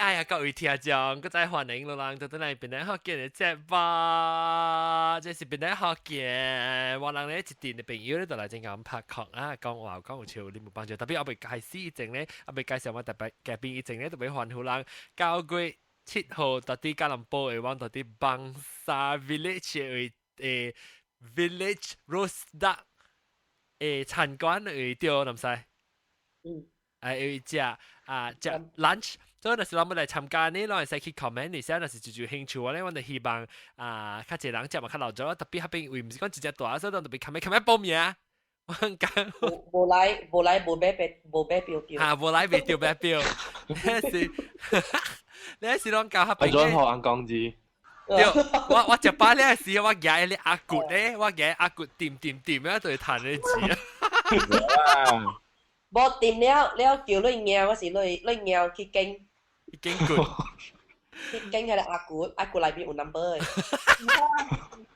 哎呀，各位聽眾，閣再歡迎囉人，倒轉來檳城福建的節目，這是檳城福建，我人咧一陣的朋友咧，就來真共拍殼啊，講話講有笑，你無幫助。特別我未開始以前咧，我未介紹我特別嘉賓以前咧，特別歡呼人9月7號到佇吉隆坡的往到佇 Bangsar Village 的位Village Roast Duck 的餐館位對，毋知？嗯。會食啊食 lunch，所以若是咱欲來參加呢，咱會使去 comment 一下，若是就有興趣咧，阮就希望啊，較濟人食嘛較老早，特別彼邊位毋是講一隻大，所以咱特別較較報名。我講無來無來無買票無買票對。哈，無來袂著買票，你是攏教彼邊。阿轉學按講字。對，我食飽了時，我舉彼個阿骨咧，我舉阿骨掂掂掂啊，就會彈咧字啊。無掂了了叫你咬，我是你你咬去經。經骨。去經彼個阿骨，阿骨內面有 number 的。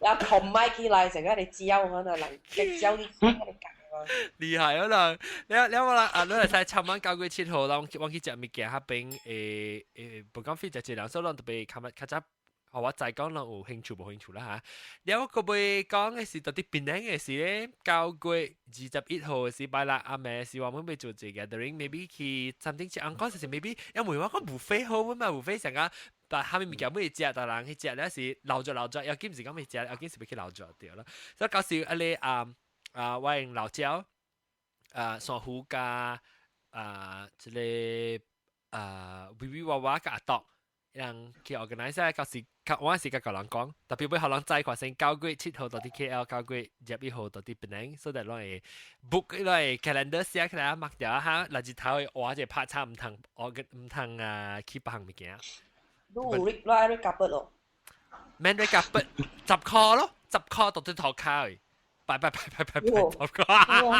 然後冚麥起來，成個你焦可能人焦去經彼個厲害啊人！了了我啦啊，你會使參晚9月7號，咱我去食物件，彼邊無講非食一人，所以咱特別較較早，我再講咱有興趣無興趣啦嚇。了我閣欲講的是到佇檳城的是咧，9月21號是拜六暗暝，是我們欲做一個 gathering，maybe 去餐廳食，按講是 maybe，因為我講 buffet 好嘛，buffet 成個，但啥物物件欲食，逐人去食了是留著留著，要緊毋是講欲食，要緊是欲去留著對啦。所以到時啊咧啊啊，我用老椒啊，珊瑚加啊，這个啊，微微娃娃佮阿獨，人去 organize 到時，我是共舊人講，特別欲予人知看先9月7號到佇 KL，9月21號到佇檳城，所以咱會 book 彼個 calendar 寫起來，mark 掉哈，六日頭會換一個拍叉，毋通毋通啊去別項物件。你有你愛 red carpet 咯？免 red carpet，10箍咯，十箍到佇塗跤的，拜拜拜拜拜拜10箍。哦，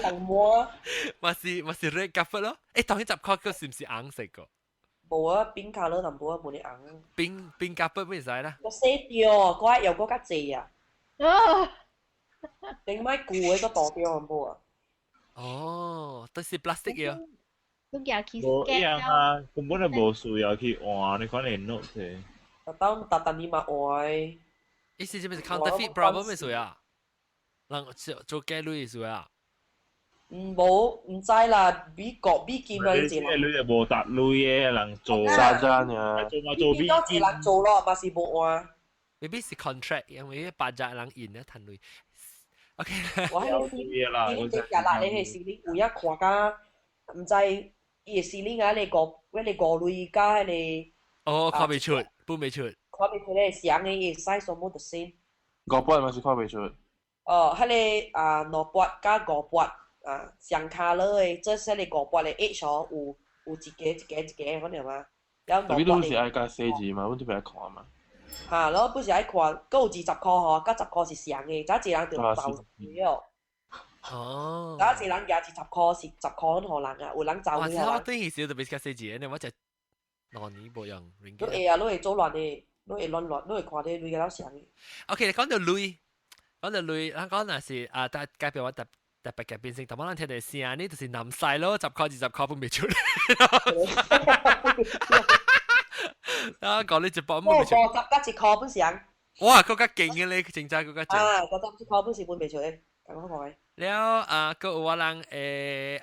紅魔。嘛是 red carpet 咯，欸，當然十箍閣是毋是紅色個？無啊，變卡了淡薄啊，無你紅。變變 carpet 會使啦。我洗掉，我愛用閣較濟啊。頂擺舊的閣大掉淡薄啊。哦，都是 plastic 的。你舉去無一樣啊，根本就無需要去換，你看你 note 的。逐當逐逐年嘛換。意思就是 counterfeit problem 的事啊？人做做假鐳的事啊？嗯，無，毋知啦，美國美金啊，你這鐳就無達鐳的人做。沙渣呢？做嘛做美金。人做咯，嘛是無換。 Maybe 是 contract，因為八隻人印咧趁鐳。OK。我彼時，你日啦，你彼時你有影看甲，毋知伊的 ceiling 啊，彼個五彼個五鐳佮彼個。哦，看袂出，分袂出。看袂出咧，相的伊 size almost the same。五百嘛是看袂出。哦，彼个啊200佮500啊，相 colour 的，這是彼個五百的 edge 哦，有一格一格一格，可能嗎？然後特別你是愛加細字嘛，阮這邊愛看嘛。哈，然後不是愛看，閣有20箍吼，佮十箍是相的，早一人就走了。哦。早一人舉20箍是十箍予人啊，有人走去啊。我對時特別較細字，你我就2年無用。你會啊，你會做亂的，你會亂亂，你會看到鐳個了相的。 OK，講到鐳，講到鐳，咱講若是啊，但改變我特特別改變成，淡薄咱聽到聲，呢就是南西咯，十箍20箍分袂出。啊，講你一百蚊袂出。50佮1箍本相。哇，閣較勁嘅咧，真正閣較勁。啊，51箍本是分袂出的，講看。了啊，閣有我人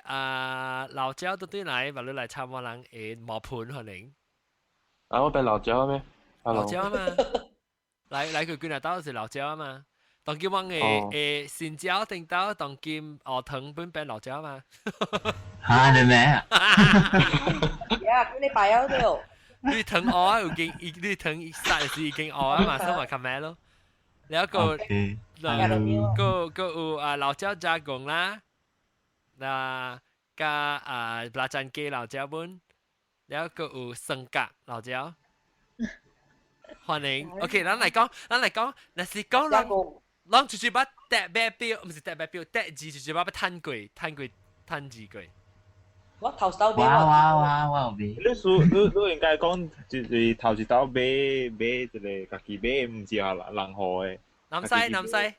啊老椒倒轉來，嘛你來參我人的毛盤可能。啊，我變老椒咩？老椒嘛，來來佢幾若兜是老椒嘛。當今我的新椒頂兜，當今學堂本變老椒嘛。嚇你咩啊？呀，幾禮拜啊對。你糖學啊，已經你糖殺時已經學啊嘛，所以嘛較咩咯。了個個個有啊老椒加工啦，那加啊辣椒雞老椒本，了個有生角老椒。歡迎，OK，咱來講，咱來講，若是講咱咱就是捌特別表，毋是特別表，特字就是捌捌趁過，趁過，趁字過。我頭手買。哇哇哇哇有買。你輸你你應該講就是頭一道買買一个家己買，毋是人人予的。南西南西。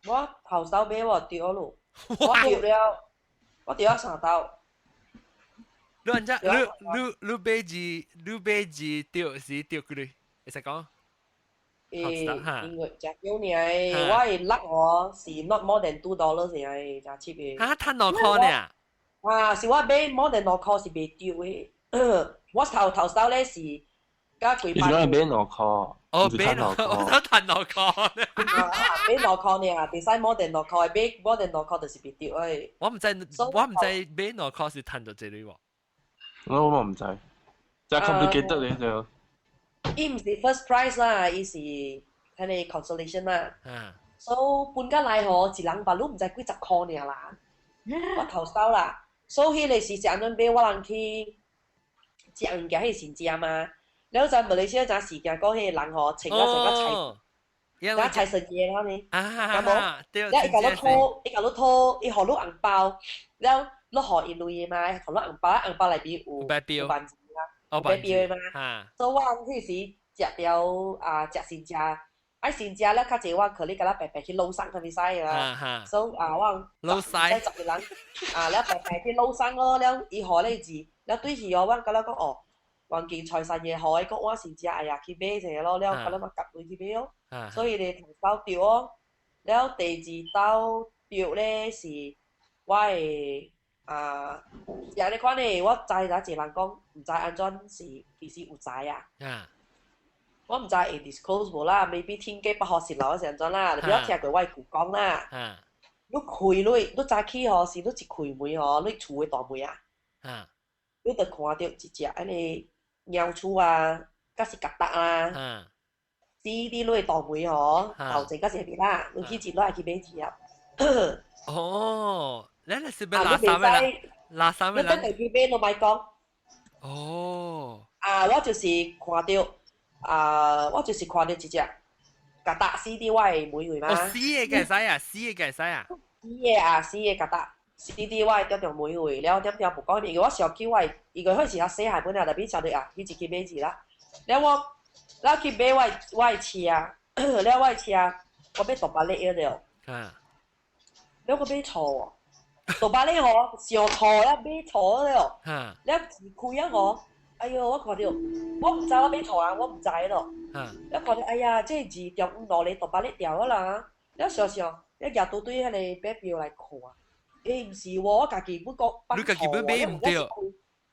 我頭手買我著咯，我著了，我著了三道。你按怎？你買字，你買字著是著幾鐳？會使講？誒，因為食少爾，我的 luck 哦是 not more than $2 爾，誠 cheap 的。哈，趁2箍爾？啊，是我買 more than 兩箍是袂著的。我頭頭手咧是加幾你是講買兩箍？哦，買兩箍，我想趁兩箍。買兩箍爾，袂使 more than 兩箍，買 more than 兩箍就是袂著的。我毋知，我毋知買兩箍是趁著這鐳無？我嘛毋知，真 complicated 咧就。伊毋是 first prize 啦，伊是彼个 consolation 啦。So 搬過來吼，一人把你毋知幾十箍爾啦。我頭收啦，所以彼个時是按怎買，我人去食物件彼先食嘛。了在馬來西亞陣時間講彼个人吼，穿甲成個財，甲財神爺了呢。啊，了伊共你討，伊共你討，伊予你紅包，了你予伊鐳的嘛，予你紅包，紅包內邊有有萬字啦，有白票的嘛。所以我彼時食著啊，食先食，愛先食了較濟，我可能共咱白白去路上，啥物使啦。所以啊，我老細十個人啊，了白白去路上咯，了伊予你字，了對去哦，我甲咱講哦，環境財神爺予伊講我先食，哎呀去買一下咯，了甲咱嘛夾鐳去買咯。所以咧頭手著哦，了第二道著咧是我的啊，是按呢款的，我知影一個人講，毋知按怎是其實有才啊。我毋知會 disclose 無啦，maybe 天機不可泄露是按怎啦，你不要聽過我的舊講啦。你開你，你早起吼是你一開門吼，你厝的大門啊。你就看著一隻按呢貓鼠啊，抑是曱甴啊。死佇你的大門吼，頭前抑是邊啦，你去一落去買字啊。哦，你那是欲垃圾的啦，垃圾的你等下去買，你莫講。哦。啊，我就是看著。啊！我就是看著一隻曱甴死佇我的門位嘛。哦，死的會使啊，死的會使啊。死的啊，死的曱甴死佇我的中中門位，了點點無講，因為我想起我的，伊個彼時較細漢本啊，特別想著啊，彼一去買字啦。了我，了去買我的車，了我的車，我買大巴力了。了我買錯哦，大巴力吼，上錯了買錯了。了一開啊吼。哎喲，我看著，我毋知我買錯啊，我毋知咯。我看著，哎呀，這個字中午落嚟大把力掉啊啦。了想想，你舉拄對彼个白票來看，欸，毋是喎，我家己本講，你家己本買毋著，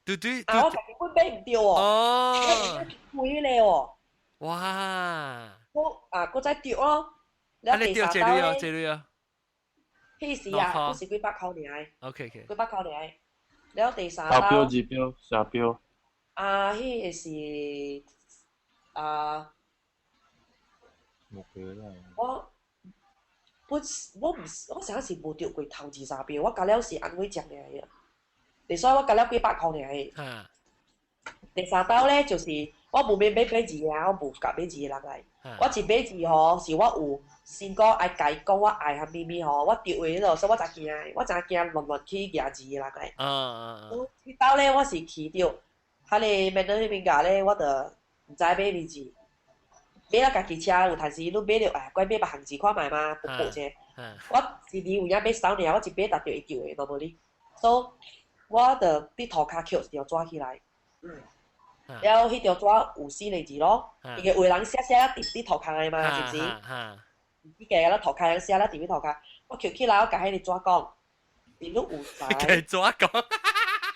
對對。啊，我家己本買毋著哦。哦。開咧哦。哇！我啊，閣再著咯。啊，你著這類哦，這類哦。彼時啊，閣是幾百箍爾。 OK。幾百箍爾。了第三頭標、二標、三標。啊，彼个是啊，無記啦。我本我毋我上是無著過頭二三標，我加了是按幾隻爾的，所以我加了幾百箍爾的。第三道咧就是我無免買買字啊，我無共買字的人來。我一買字吼，是我有先講愛共伊講我愛啥物物吼，我著的咯，所以我才驚，我才驚亂亂去舉字的人來。彼道咧，我是去著。彼个面對彼邊架咧，我就毋知買物字，買了家己車有趁時，你買著哎，怪買別項字看覓嘛，薄薄者。我是離有影買少爾，我一買逐著會著的，normally。所以我就佇塗跤抾一張紙起來，了彼張紙有四个字咯，因為有的人寫寫佇佇塗跤的嘛，是毋是？伊家咧塗跤人寫了佇彼塗跤，我抾起來我共彼個紙講，你有才。共紙講。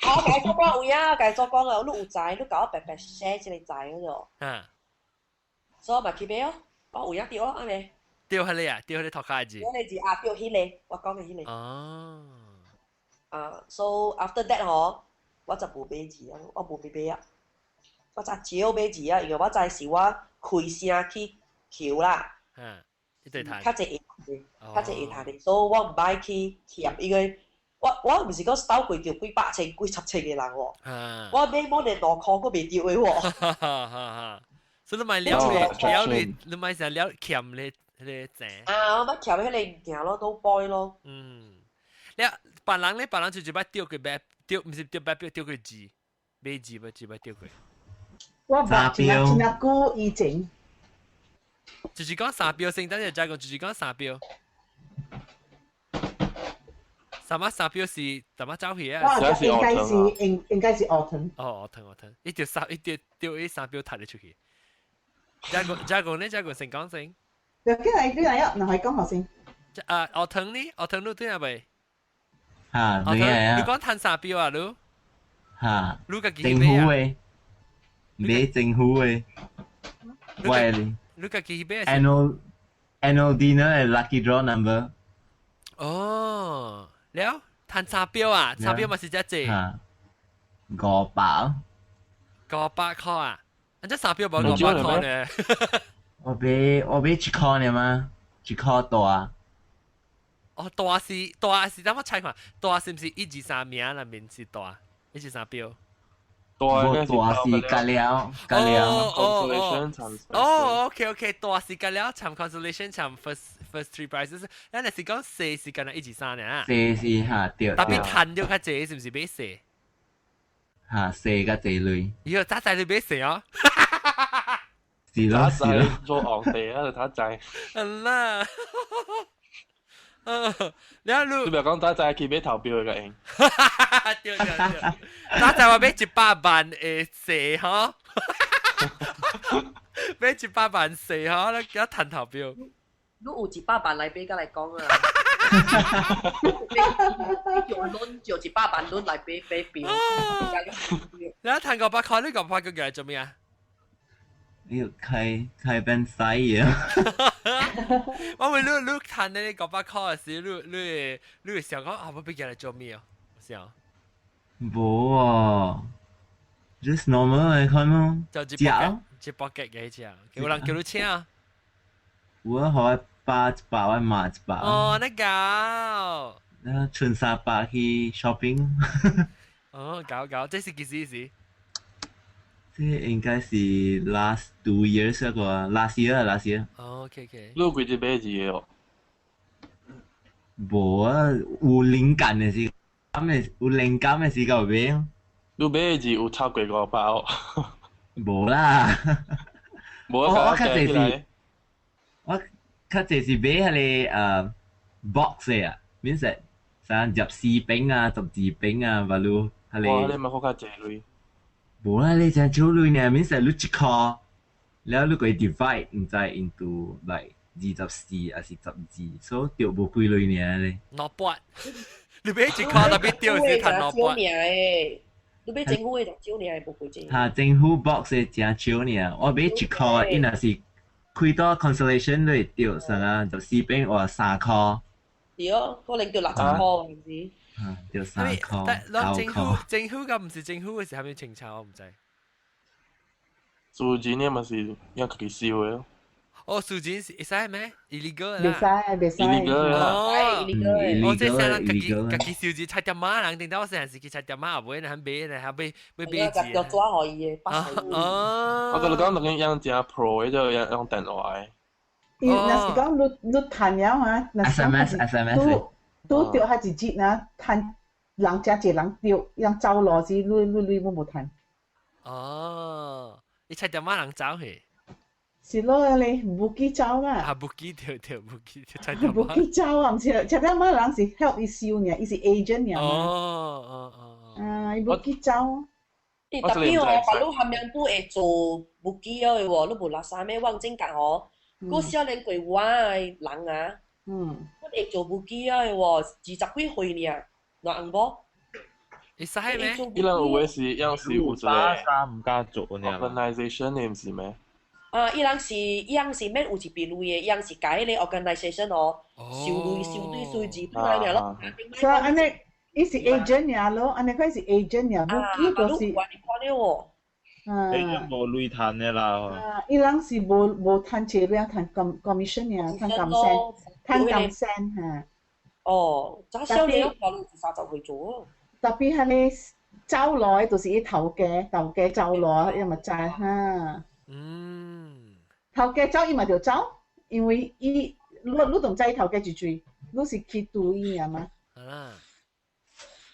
我共伊做講有影，共伊做講啊，你有才，你共我白白寫這個才嗰種。所以我嘛去買哦，我有影著哦，按呢。著彼个啊，著彼个塗跤字。彼个字啊，著彼个，我講的彼个。哦。啊，so after that 吼，我就無買字啊，我無買買啊，我才少買字啊，因為我知是我開聲去求啦。嗯，一對趁。較濟會趁，較濟會趁的，所以我毋愛去欠，因為我毋是講鬥過著幾百千、幾十千的人喎，我買滿連2箍閣袂著的喎。所以你莫了你了你，你莫成了欠咧彼个錢。啊，我捌欠彼个物件咯，no point 咯。嗯，了別人咧，別人就一擺著過白，著毋是著白票，著過字，買字捌一擺著過。我捌真真久以前。就是講三標先，等陣再講，就是講三標。什麼三標是怎麼走去啊？哇，應該是 autumn。哦，autumn autumn，一條三一條掉一三標踢你出去。加個呢？加個成講先。對，今日你嚟啊，嗱係講學先。啊，autumn 呢？autumn 你對係咪？嚇，你係啊？你講趁三標啊，你？嚇。你家己政府嘅，買政府嘅，喂你。你家己買？Annual dinner lucky draw number。哦，了，趁三標啊？三標咪是只隻？嚇，500。 500塊啊？啊，這三標無500塊呢？我買1塊呢嘛，1塊大。哦，大是大是，等我猜看，大是毋是一二三名啦？面是大，一二三標。大是隔了隔了。哦哦，OK OK，大是隔了，參 consolation 參 first three prizes，咱若是講細是敢若一二三呢？細是嚇對。 Tapi 趁著較濟，是毋是買細？嚇，細較濟鐳。咦，早知你買細哦。是咯是咯。做昂地啊，就睇仔。嗯啦。你啊，你你唔講早知去買投票嘅應。對對對，早知我買100萬的細吼，買一百萬細吼，你叫趁投票。你有100萬來買，甲來講啊！用輪就100萬輪來買買票。你啊，趁500塊，你500塊叫嚟做咩啊？你要開開變細啊！我會你趁你500塊時，你會想講啊，我俾佢嚟做咩啊？想。無啊，just normal 嘅看咯。就一百一百幾嘅只，有人叫你請啊？有啊，予我爸100，我媽100。哦，你搞。那存300去 shopping。哦，搞搞，這是幾時時？這應該是 last 2 years 嗰個 last year last year。哦，OK OK。你有幾隻買字嘅哦？無啊，有靈感的時，咁的有靈感的時間買。你買字有超過500哦？無啦。無啊，我較濟是，我較濟是買彼個box 的啊，免說啥14餅啊、12餅啊，或者彼個。哇！你咪好較濟鐳。無啦，你真少鐳呢，免說你1塊，了你個 divide 毋知 into like 24還是12，所以著無幾鐳爾咧。兩百，你買1塊 tapi 著是趁兩百。你買政府的就少爾，無幾濟。哈，政府 box 的真少爾，我買1塊，伊若是開到 consolation 你會著啥啊？14餅或3塊。對哦，可能著60塊，是毋是？啊，著3塊。但咱政府佮毋是政府的是啥物清楚？我毋知。數錢呢嘛是用家己收的咯。哦，數錢是會使咩？illegal 袂使，袂使。 illegal 啦。哦，哦，這啥人家己收錢菜店仔人，頂到我細漢時去菜店仔也買，若買，若買買買錢。要抓予伊的，哦。我甲你講，當佢用真 pro 的，就用用電話的。伊若是講你趁了啊，若是 SMS SMS 拄著彼一日啊，趁人誠濟人著，人走路時，你你無趁。哦，伊菜店仔人走去。是咯，咧，無記走啦。啊，無記對對，無記菜店無記走啊，毋是，菜店仔人是 help 伊收爾，伊是 agent 爾。哦哦哦。啊，伊無記走。欸，tapi 哦，別你含樣都會做無記的喎，你無垃圾咩？我真講哦，個少年過我的人啊，我會做無記的喎，20幾歲爾，若紅無？會使咩？伊人有的是，樣是有一個三毋敢做呢 organization 的，毋是咩？啊，伊人是免有一筆鐳的，伊人是共彼个 organization 哦，收鐳收對數字對來咯。所以按呢，伊是 agent 爾咯，按呢款是 agent 爾，無記就是。你看了喎。啊。你無鐳趁的啦。啊，伊人是無趁錢，趁 commission 爾，趁金錢，趁金錢嚇。哦，早少年我看你是30歲做。 Tapi 彼个走來就是伊頭家，頭家走來，伊嘛知哈。頭家走伊嘛著走，因為伊你都毋知伊頭家是誰，你是去拄伊爾嘛。啊。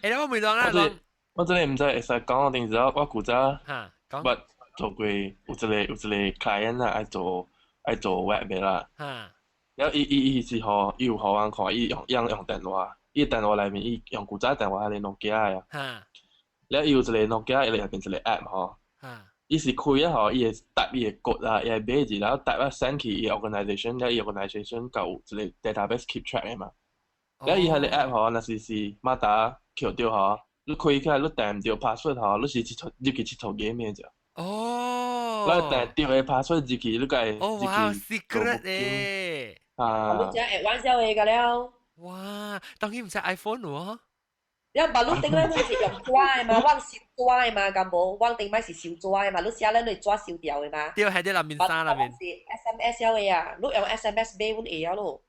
欸，我問人啊，我真的毋知會使講定時我古早捌做過有一個 client 啊，愛做 web 的啦。然後伊是予伊有予阮看，伊用用電話。伊電話內面，伊用古早電話係諾基亞啊。了伊有一個諾基亞，伊入邊一個 app 吼。伊是開啊吼，伊會 type 伊個 code 啊，伊會買字，然後 type 啊 send 去伊 organisation，了伊 organisation 就有一個 database keep track 的嘛。了伊彼個 app 吼，若是是馬達抾著吼，你開起來你訂毋著 password 吼，你是𨑨迌入去𨑨迌 game 的咋。你訂著的 password 入去，你才會哦，哇，secret 咧！啊！你只 advance 的個了。哇，當然毋使 iPhone 喎。你把你頂咧，你是用紙的嘛？我燒紙的嘛，敢無？我頂擺是燒紙的嘛？你寫咧，你紙燒掉的嘛？對，係啲內面衫內面。是 SMS 的啊，你用 SMS 買阮會曉咯。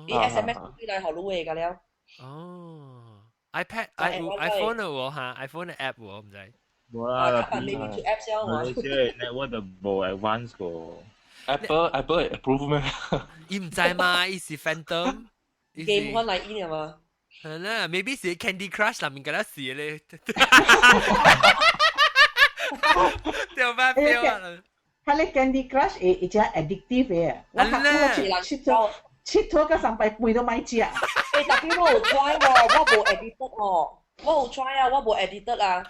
伊 SMS 對來予你的個了。哦，iPad、iPhone 喎嚇，iPhone 的 app 喎，毋知。無啦，你做 app 先喎。你這 network 就無 advance 個。 Apple 會 approve 咩？伊毋知嘛，伊是 Phantom。 game 款來伊嘛？係啦，maybe 是 Candy Crush 內面嗰粒事咧。掉翻標啊！佢咧 Candy Crush 會會真 addictive 嘅，我我去佚佚佗到三擺飯都莫食。欸，但係我有 try 喎，我無 addicted 喎，我有 try 啊，我無 addicted 啊。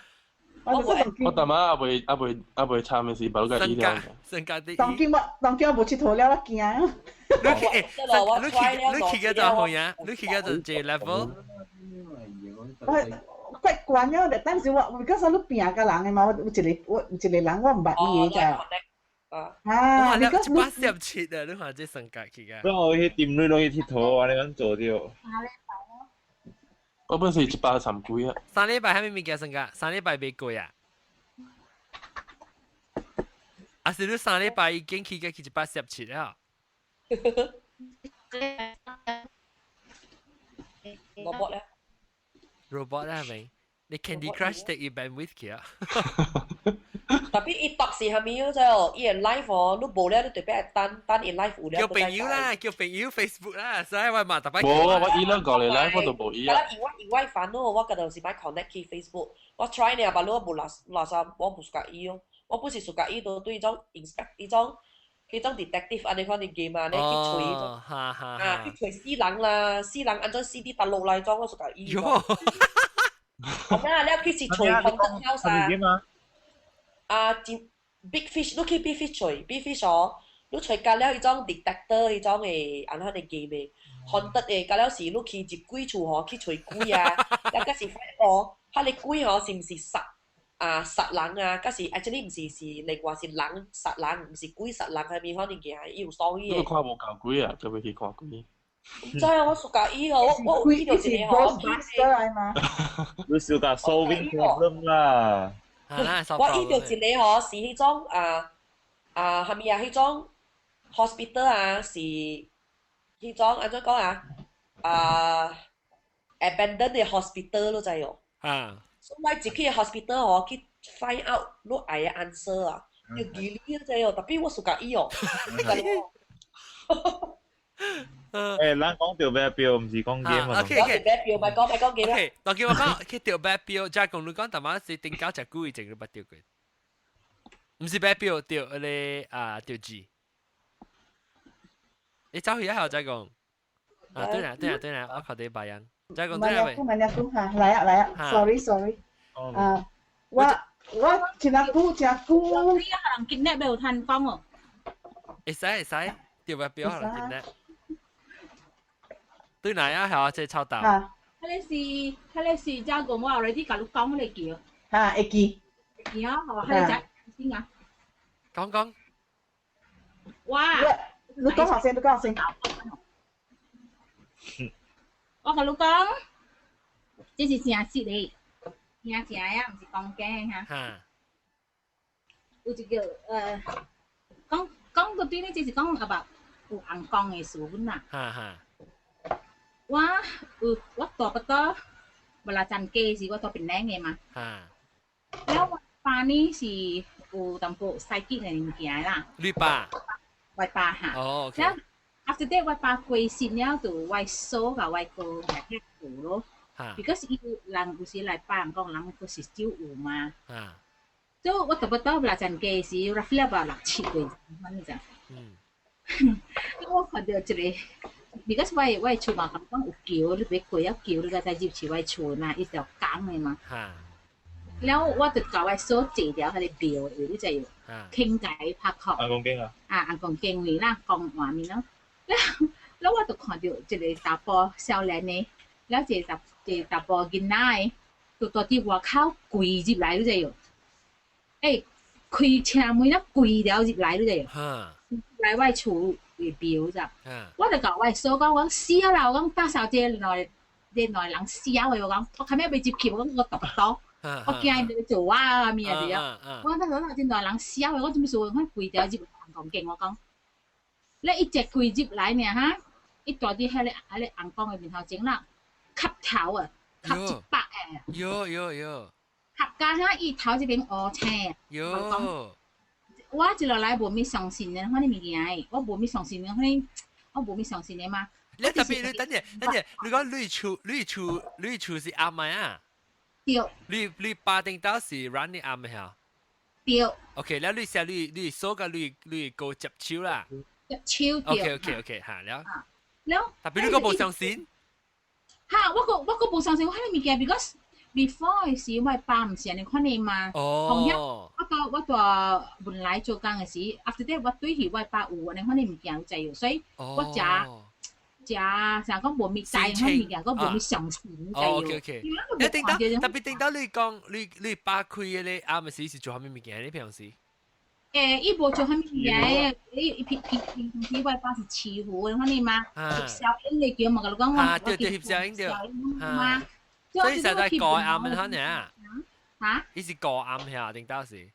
我大媽還未參的時，把你個醫療。身家啲。當今我無佚佗了，我驚。你去欸，你去個就好呀，你去個就這 level。我怪慣了，但是我because 我拼個人的嘛，我有一個人我毋捌伊的咋。啊！because 177啊，你看這身價去個。不我去店裏攏去佚佗，按呢樣做著。我本是130幾啊。 3禮拜啥物物件身價？三禮拜未過啊？啊是你三禮拜已經去個去177了。 robot 咧？robot 咧係咪？你 Candy Crush 得伊 bandwidth 去啊？ tapi 伊讀是啥物樣啫？伊個 live 哦，你無了，你特別等等伊 live 有了。叫朋友啦，叫朋友 Facebook 啦，所以我嘛特別。無，我伊兩個嚟 live 我都無伊啊。因為因為煩惱，我嗰陣時買 connect 去 Facebook，我 try 呢，但我無垃垃圾，我無 suka 伊哦。我本是 suka 伊都對種 inspect 伊種。彼種 detective 按呢款的 game 啊，你去揣啊，去揣死人啦，死人按怎死佇大陸來種，我 suka 伊。好啦，了去是揣 haunted house 啊。啊，真 big fish，你去 big fish 揣 big fish 哦，你揣加了彼種 detector 彼種的按怎的 game 的，haunted 的，加了是你去入鬼厝吼，去揣鬼啊，了閣是發哦，彼个鬼吼是毋是殺？啊殺人啊，閣是 actually 毋是是另外是人殺人，毋是鬼殺人係物款物件，伊有所以的。你看無夠鬼啊？特別去看鬼。毋知啊，我 suka 伊哦，我有遇到一個吼。 Ghostbuster 嘛？你 suka solving problem 啦。我遇到一個吼，是彼種啊啊，啥物啊？彼種 hospital 啊，是彼種按怎講啊？啊，abandoned 的 hospital 你知哦？啊。所以我一去 hospital 哦，去 find out 你愛的 answer 啊，要記你知哦，tapi 我 suka 伊哦。誒，咱講著買票，毋是講 game 啊。 OK OK，買票咪講咪講 game。 OK，當叫我講去著買票，再講你講，逐擺是頂交食久以前你捌著過，毋是買票，著彼個啊著字。你走去啊？再講。啊，對啦對啦對啦，我靠你白人。再講對啦未？慢點講嚇，來啊來啊，sorry sorry。啊，我真久真久。你人 kidnap 有趁講哦。會使會使，著買票人 kidnap。對哪啊？係啊，這超大。彼個是，這個我 already 共你講，你記。嚇，會記。會記啊，係嘛？彼個先啊。講講。哇！你講下先，你講下先。我共你講，這是真實的，聽正啊，毋是講假的哈。有一個講講到對呢，就是講阿爸有紅光的事本啦。我有我大不多，無啦陣家是我住檳榔的嘛。了我爸呢是有淡薄psychic的物件啦。你爸？我爸哈。哦，OK。了 after that 我爸過身了，就我嫂佮我哥來去做咯。Because 伊人有時來拜人講，人閣是少有嘛。所以我特別到來陣家時，roughly about 6、7歲，反正。我看到一個 because 我厝嘛講有橋，你別過了橋，你才入去我厝嘛，伊條江的嘛。了我就共我嫂坐佇彼个廟的，你知無？傾偈拍殼。尪公間啊？啊，尪公間位啦，講話面咯。了了我就看著一个查埔少年的，了一个查埔囡仔的，就蹛佇外口跪入來，你知無？欸，開車門了跪了入來，你知無？來我厝的廟咋？我就共我嫂講，我講死啊啦！我講打掃這兩個人死啊！我講我較尾欲入去，我講我獨刀，我驚伊做我啊物啊對啊！我講打掃這兩個人死啊！我講做咩事？我跪了入尪公間，我講，你一隻跪入來爾哈，伊蹛佇彼个尪公的面頭前啦，磕頭啊，磕100個。喲喲喲！磕甲啥？伊頭這邊烏青。喲！我一落來無物相信的，款的物件，我無物相信的，反正我無物相信的嘛。你特別你等陣等陣，你講你厝是暗的啊？對。你爸頂兜是 run 的暗的嚇？對。 OK，了你寫你嫂佮你哥接手啦。接手對。 OK，嚇了。了。特別你閣無相信？哈，我閣無相信，我彼个物件，because before 的時，我爸毋是按呢款的嘛。哦。我蹛文萊做工的時，after that 我對去我爸有按呢款的物件有知無，所以我誠誠啥講無物知款物件，閣無物相信，你知無？ OK。你頂到特別頂到你講你爸開的咧，暗時是做啥物物件？你平常時？欸，伊無做啥物件，伊平平平常時我爸是師傅的款的嘛，翕小影的叫嘛，共你講我啊，對對，翕小影對，嘛。所以實在過暗的可能啊。嚇？伊是過暗遐定當時？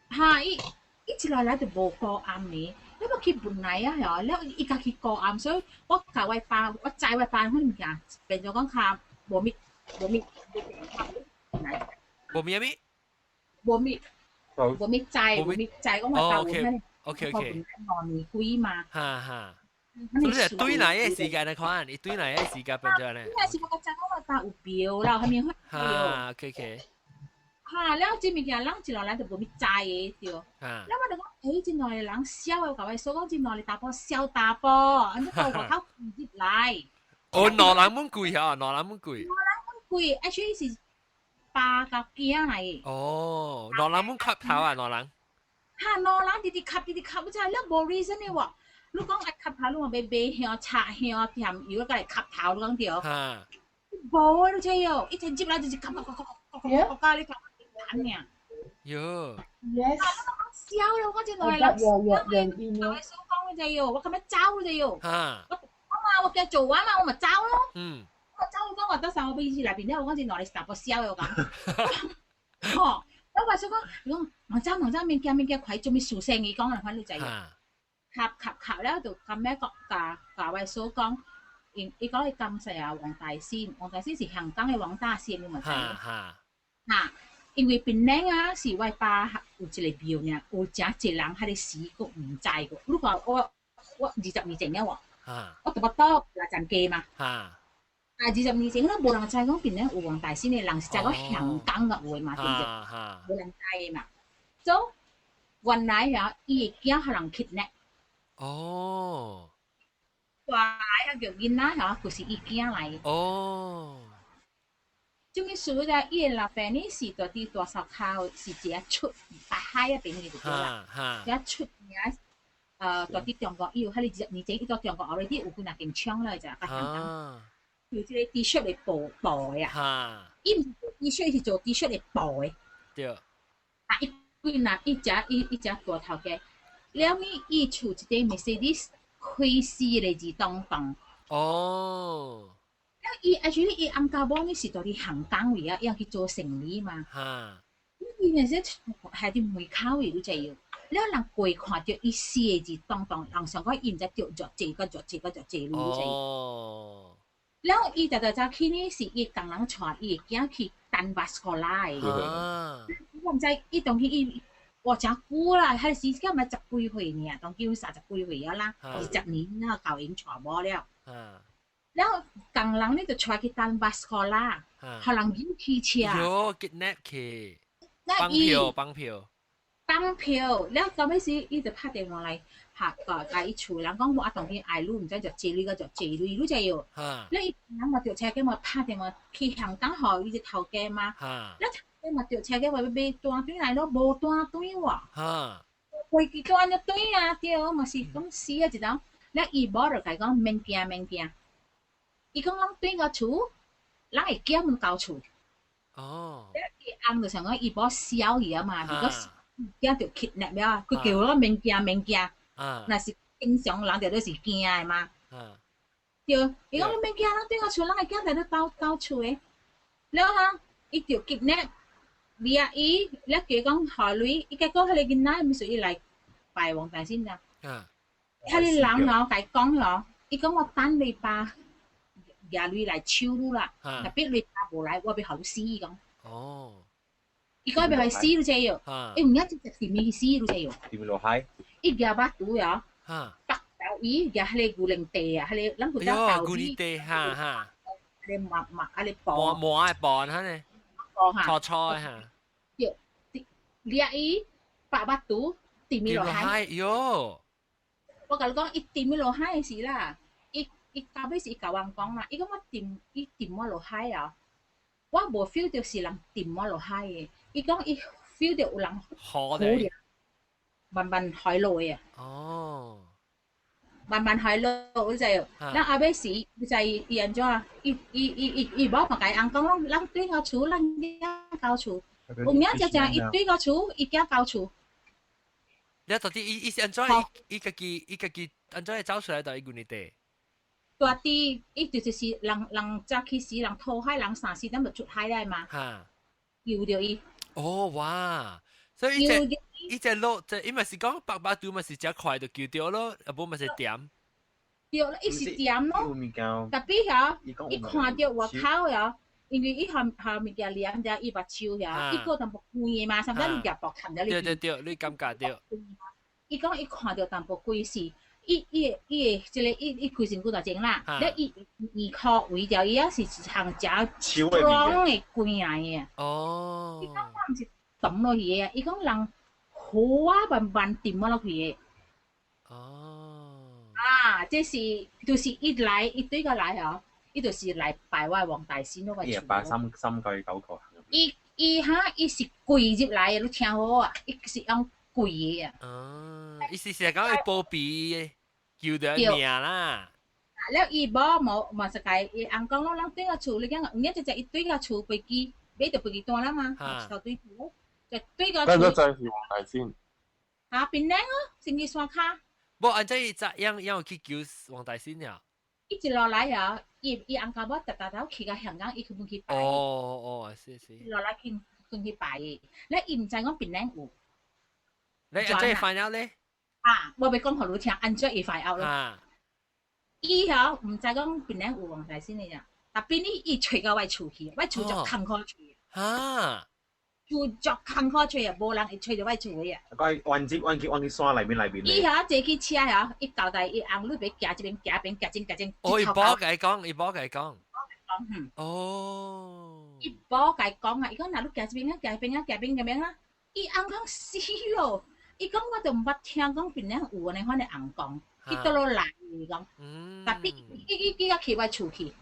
哈！伊伊一來來就無過暗的，你我去文萊啊，嗬，了伊家去過暗，所以我共我爸，我知我爸款物件，變做講較無物無物無物咩？無物無物知無物知講我爸有咩？OK。 2年幾嘛？哈哈。所以係對來的時間來看，伊對來的時間變咗咧。應該是我知講我爸有表啦，啥物款？哈，OK。哈，了這物件人一落來就無物知的對。了我就講，欸，這兩個人痟的，共我說講這兩個查埔痟查埔，按呢到外口跪入來。哦，兩人滿跪嚇，兩人滿跪。兩人滿跪，actually 是爸佮囝來的。哦，兩人滿磕頭啊，兩人。哈，兩人直直磕，直直磕，你知你無 reason 的喎。你講愛磕頭，你嘛欲買香插香添油，佮來磕頭，你講對？哈。無啊，你知哦，一入來就是磕磕磕磕磕磕磕，你磕彈爾。喲。 Yes。痟了，我這兩個人。有 email。我講你知哦，我感覺走你知哦。哈。我嘛，我驚做完嘛，我咪走咯。我走，我講我到時我欲去內邊了，我講這兩個查埔痟的，我講。吼，我話說講，伊講莫走莫走，免驚免驚，快做咩事生意講，反正你知。合合合了就咁樣講，共共我嫂講，伊講伊感謝啊黃大仙，黃大仙是香港的黃大仙，你嘛知？哈哈，因為檳城啊是我爸有一個廟爾，有誠濟人彼个死閣毋知閣。你看我20年前了喎，我就巴肚來站街嘛。啊，20年前都無人知講檳城有黃大仙的人，是知講香港的有的嘛，對毋對？無人知的嘛。所以原來啊，伊的囝予人 kidnap。哦。大來啊叫囡仔吼，就是伊囝來。哦。這物事咧，伊的老爸呢是蹛佇大掃口，是一個出北海彼邊的就對啦。一個出名，蹛佇中國，伊有彼個20年前，伊蹛中國 already 有幾若間廠了，就佮香港。有這個 T 恤的布布的啊。伊毋是做 T 恤，伊是做 T 恤的布的。對。啊，伊幾若伊食伊伊食大頭家，了呢，伊厝一個 Mercedes 開四個自動擋。哦。伊 actually 伊翁家某呢是蹛佇香港位啊，伊去做生理嘛。伊若是係佇門口位，你知無？了人過看著伊四個字當當，人想講伊毋知著偌濟個偌濟個偌濟，你知無？哦。了伊逐逐早起呢，是伊工人帶伊的囝去等巴斯來的。我毋知伊當去伊活誠久啦，彼時間嘛十幾歲爾，當今30幾歲啊啦，20年啦，夠𪜶娶某了。了工人呢就帶去等巴斯啦，予人搝去車。喲，kidnap 去。綁票，綁票。綁票，了到尾時，伊就拍電話來，拍個共伊厝人講我啊當今愛你，毋知就借鐳個就借鐳，你知喲？你伊人嘛著車嘅嘛拍電話去香港予伊隻頭家嘛？你頭家嘛著車嘅話欲買單轉來咯，無單轉喎。飛機單就轉啊，對，嘛是講死啊一道。你伊某就共伊講免驚免驚，伊講咱轉到厝，咱會寄阮到厝。伊翁就想講伊某痟去啊嘛，如果驚著 kidnap 了，佢叫我免驚免驚。若是正常人就都是驚的嘛。對，伊講你免驚，咱轉到厝，咱會寄來你到到厝的。了哈，伊就 kidnap 掠伊，了叫講予鐳，伊結果彼個囡仔毋是伊來拜黃大仙咋？彼個人哦，共伊講哦，伊講我等你爸舉鐳來收你啦，若別你爸無來，我欲予你死伊講。伊講欲予死你知喲？伊有影直接踮伊死你知喲？踮落海。伊舉腹肚哦，北到伊舉彼個牛奶茶啊，彼個咱有當豆牛奶茶哈哈。彼個抹抹啊，個布。抹抹的布哈呢？布哈。粗粗的哈。對，掠伊白腹肚踮伊落海。喲！我共你講，伊踮伊落海的時啦，伊伊到尾是伊共阮講啦，伊講我踮伊踮我落海啊，我無 feel 著是人踮我落海的，伊講伊 feel 著有人好的，慢慢海落的啊。慢慢海落，你知無？咱後尾時，你知伊按怎啊？伊伊伊伊伊某嘛共伊翁講，咱對到厝，咱囝到厝，有影正正伊對到厝，伊囝到厝。你到底伊伊是按怎？伊伊家己伊家己按怎會走出來到伊舊年底？大啲，伊就是人人早起時，人討海，人三四點就出海來嘛。救著伊。哦哇！所以伊隻伊隻落，這伊嘛是講白腹肚嘛是誠快就救著咯，啊無嘛是恬。對，伊是恬咯。特別遐，伊看著外口遐，因為伊含含物件黏著伊目睭遐，伊閣淡薄貴的嘛，啥物你夾薄含著你。對對對，你感覺著。伊講伊看著淡薄貴是，伊伊的伊的這個伊伊規身軀就前啦，了伊耳殼圍著伊啊是一項誠 strong 的棍來的。伊講我毋是抌落去的，伊講人好啊慢慢抌我落去的。啊，這是就是伊來伊對個來哦，伊就是來拜我黃大仙嗰個。伊拜三三個九個。伊伊哈伊是跪入來的，你聽好啊，伊是用跪的啊。哦，意思是講伊保庇救著命啦。了伊無無嘛是共伊翁講咯，咱對個厝，你講有影只只伊對個厝飛機買著飛機單啦嘛，一頭對厝，就對個厝。那個真是黃大仙。啊，檳榔哦，升旗山跤。無，按這伊怎樣樣有去求黃大仙了？伊一路來啊，伊伊翁家某逐逐頭去到香港，伊去去拜。哦哦，是是。一路來去去拜的，咧伊毋知講檳榔有。你按怎會 find out 咧？啊，我欲講予你聽，按怎會 find out 咯？伊吼毋知講檳榔有黃大仙的咋，特別呢，伊揣到我厝去，我厝足艱苦揣。厝足艱苦揣啊，無人會揣著我厝的啊。個彎接彎去彎去山內面內面。伊遐坐去車遐，伊交代伊翁，你欲行這邊行邊行前行前。哦，伊某共伊講，伊某共伊講。講，哦。伊某共伊講啊，伊講若你行這邊啊，行邊啊，行邊咁樣啊，伊翁講死咯，伊講我都毋捌聽講檳榔有按呢款的尪公，去佗落來伊講，特別伊伊伊去我厝去，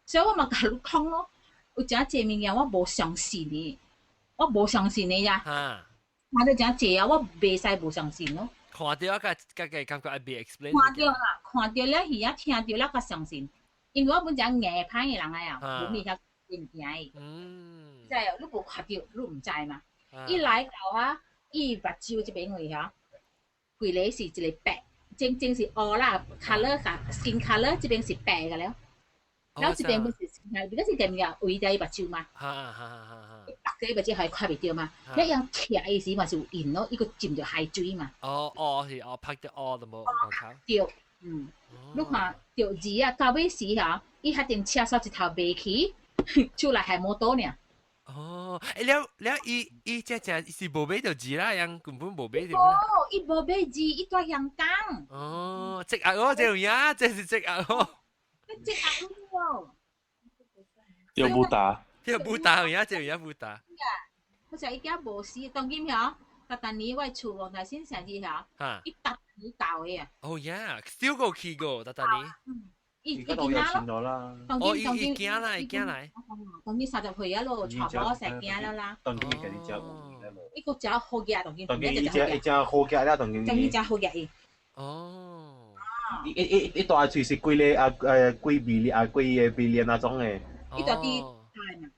所以我嘛共你講咯，有誠濟物件我無相信的，我無相信的呀。看著誠濟啊，我袂使無相信咯。看著啊，家家己感覺愛被 explain。看著啦，看著了耳仔聽著了，較相信，因為我本誠硬歹的人來啊，無物遐物件的。知哦，你無看著，你毋知嘛。伊來到啊，伊目睭這邊位吼，規个是一個白，正正是烏啦，colour 甲 skin colour 這邊是白的了。然後這邊不是 skin colour，這是點物圍在伊目睭嘛。白個目睭予伊看袂著嘛。你用徛伊時嘛是有印咯，伊閣浸著海水嘛。哦哦是哦，拍著烏都無。對，你看著字啊，到尾時吼，伊彼陣車煞一頭袂去，出來還摩托爾。哦，欸了了，伊伊這這是無買著字啦，樣根本無買著。哦，伊無買字，伊蹛香港。哦，積壓哦，這有影，這是積壓哦。積壓哦。有武打。有武打有影，這有影武打。我就伊囝無死，當今吼，逐逐年我厝黃大仙成日嚇，伊逐年搞的啊。哦呀，燒過去過，逐逐年。伊伊而家都有錢咗啦。哦，伊伊驚啦，伊驚來。當今30歲啊咯，娶某成驚了啦。當今家己食，伊個食好額，當今。當今伊食伊食好額啦，當今。當今食好額伊。哦。伊伊伊伊大喙是幾個啊誒幾米啊幾個比例那種的。伊大啲大嘛。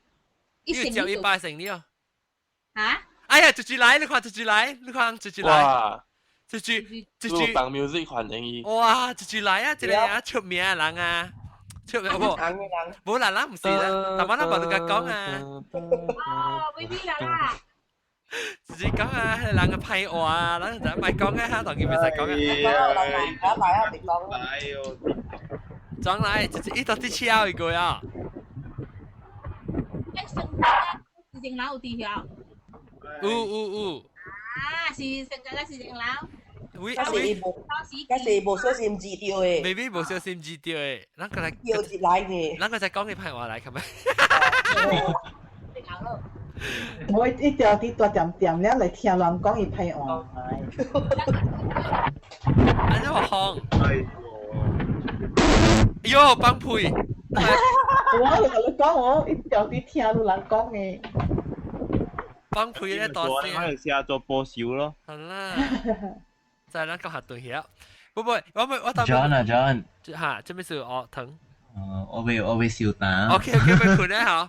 伊接一百成了。嚇？哎呀，直接來，你看直接來，你看直接來。直接直接放 music 環境伊。哇，直接來啊！這個啊出名的人啊，出名無？無啦，咱毋是啦，但我咱無你甲講啊。哦，微微啦啦。直接講啊，彼個人嘅歹話啊，咱就莫講啊，哈，當然袂使講啊。來來啊，別講。哎喲，轉來，直接伊到底超一個啊。欸，上啊，四層樓有佇遐。有有有。啊，是上個啦，四層樓。喂，嗰時無，嗰時無小心字掉的。未必無小心字掉的，咱個來。叫入來呢。咱個再講個歹話來，係咪？我一條佇大店店了來聽人講伊歹話。安怎話風？哎喲，放屁！我就共你講，我一條佇聽有人講的。放屁咧，大聲。我就寫做保守咯。好啦。在咱講下對遐，不不，我我當 John 啊 John，嚇，這咩事哦疼？我未燒膽。 OK OK，欲睏咧吼。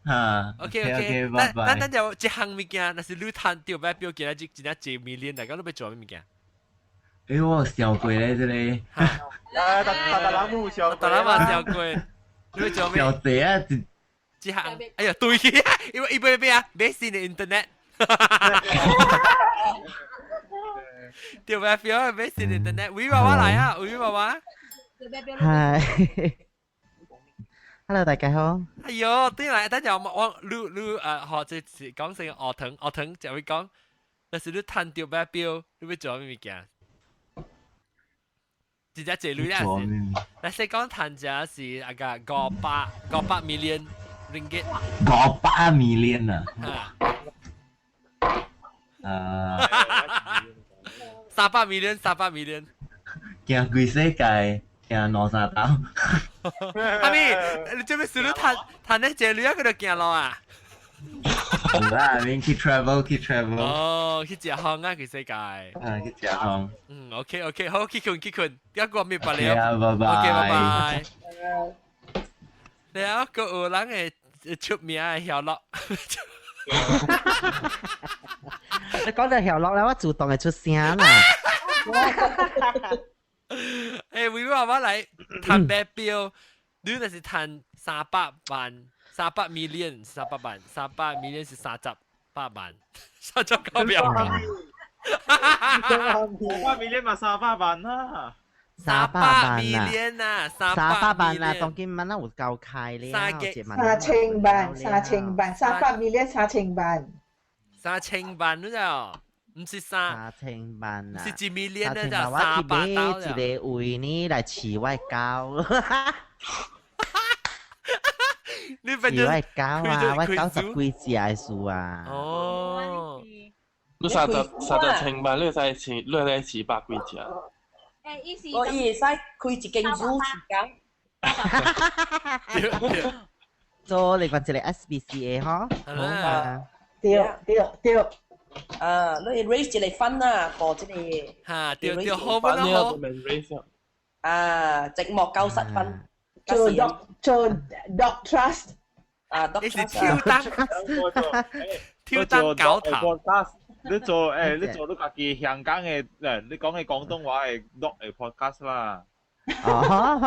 嚇。 OK OK，拜拜。咱咱就一項物件，若是你趁著欲表今仔日真正一 million 來講，你欲做啥物件？欸，我有想過咧，這個。啊，逐逐人有想過。逐人嘛想過，你欲做咩？小姐啊，一項，哎呀，對去，因為伊欲咩啊？買新的 internet。對吧？表買新 internet，喂娃娃來啊，喂娃娃。係。Hello，大家好。哎喲，對來，等陣我我你你學這是講成學堂學堂就會講，若是你趁著欲表，你欲做啥物件？直接借鐳啦，若是講趁者是啊個500 million ringgit。500 million 啊！啊。300 million，300 million。行規世界，行兩三道。阿咪，你做咩事你趁趁咧借鐳啊？佢就行路啊？唔啦，免去 travel 去 travel。哦，去食風啊，去世界。啊，去食風。嗯，OK OK，好，去睏去睏，一個咩白了。拜拜。 OK，拜拜。了，閣有人會出名的曉樂。你講到曉樂咧，我自動會出聲啦。欸，維娃我來趁白表，你就是趁300萬、300 million、300萬、300 million 是38萬，39秒。300 million 嘛300萬啦。 300萬 million 啊， 300萬啊，當今蚊啊有夠開咧，3000萬，3000萬，300 million 3000萬。 3000萬你知哦？毋是三3000萬啊，是一 million 咧就我三百去買一個位呢來飼我的狗。你飼我的狗啊，我狗十幾隻的事啊。哦。你30千萬，你會使飼，你會使飼百幾隻？欸，伊是我伊會使開一間zoo 飼狗。做另外一個 SPCA 嗬。好啊。對對對。啊，你 raise 一個 fund 啊，for 這個。嚇，對對，好不好？啊，寂寞90分。做 dog 做 dog trust。啊，dog 你是挑燈，挑燈搞頭。你做欸，你做你家己香港的，誒，你講的廣東話的 dog 的 podcast 啦。哦。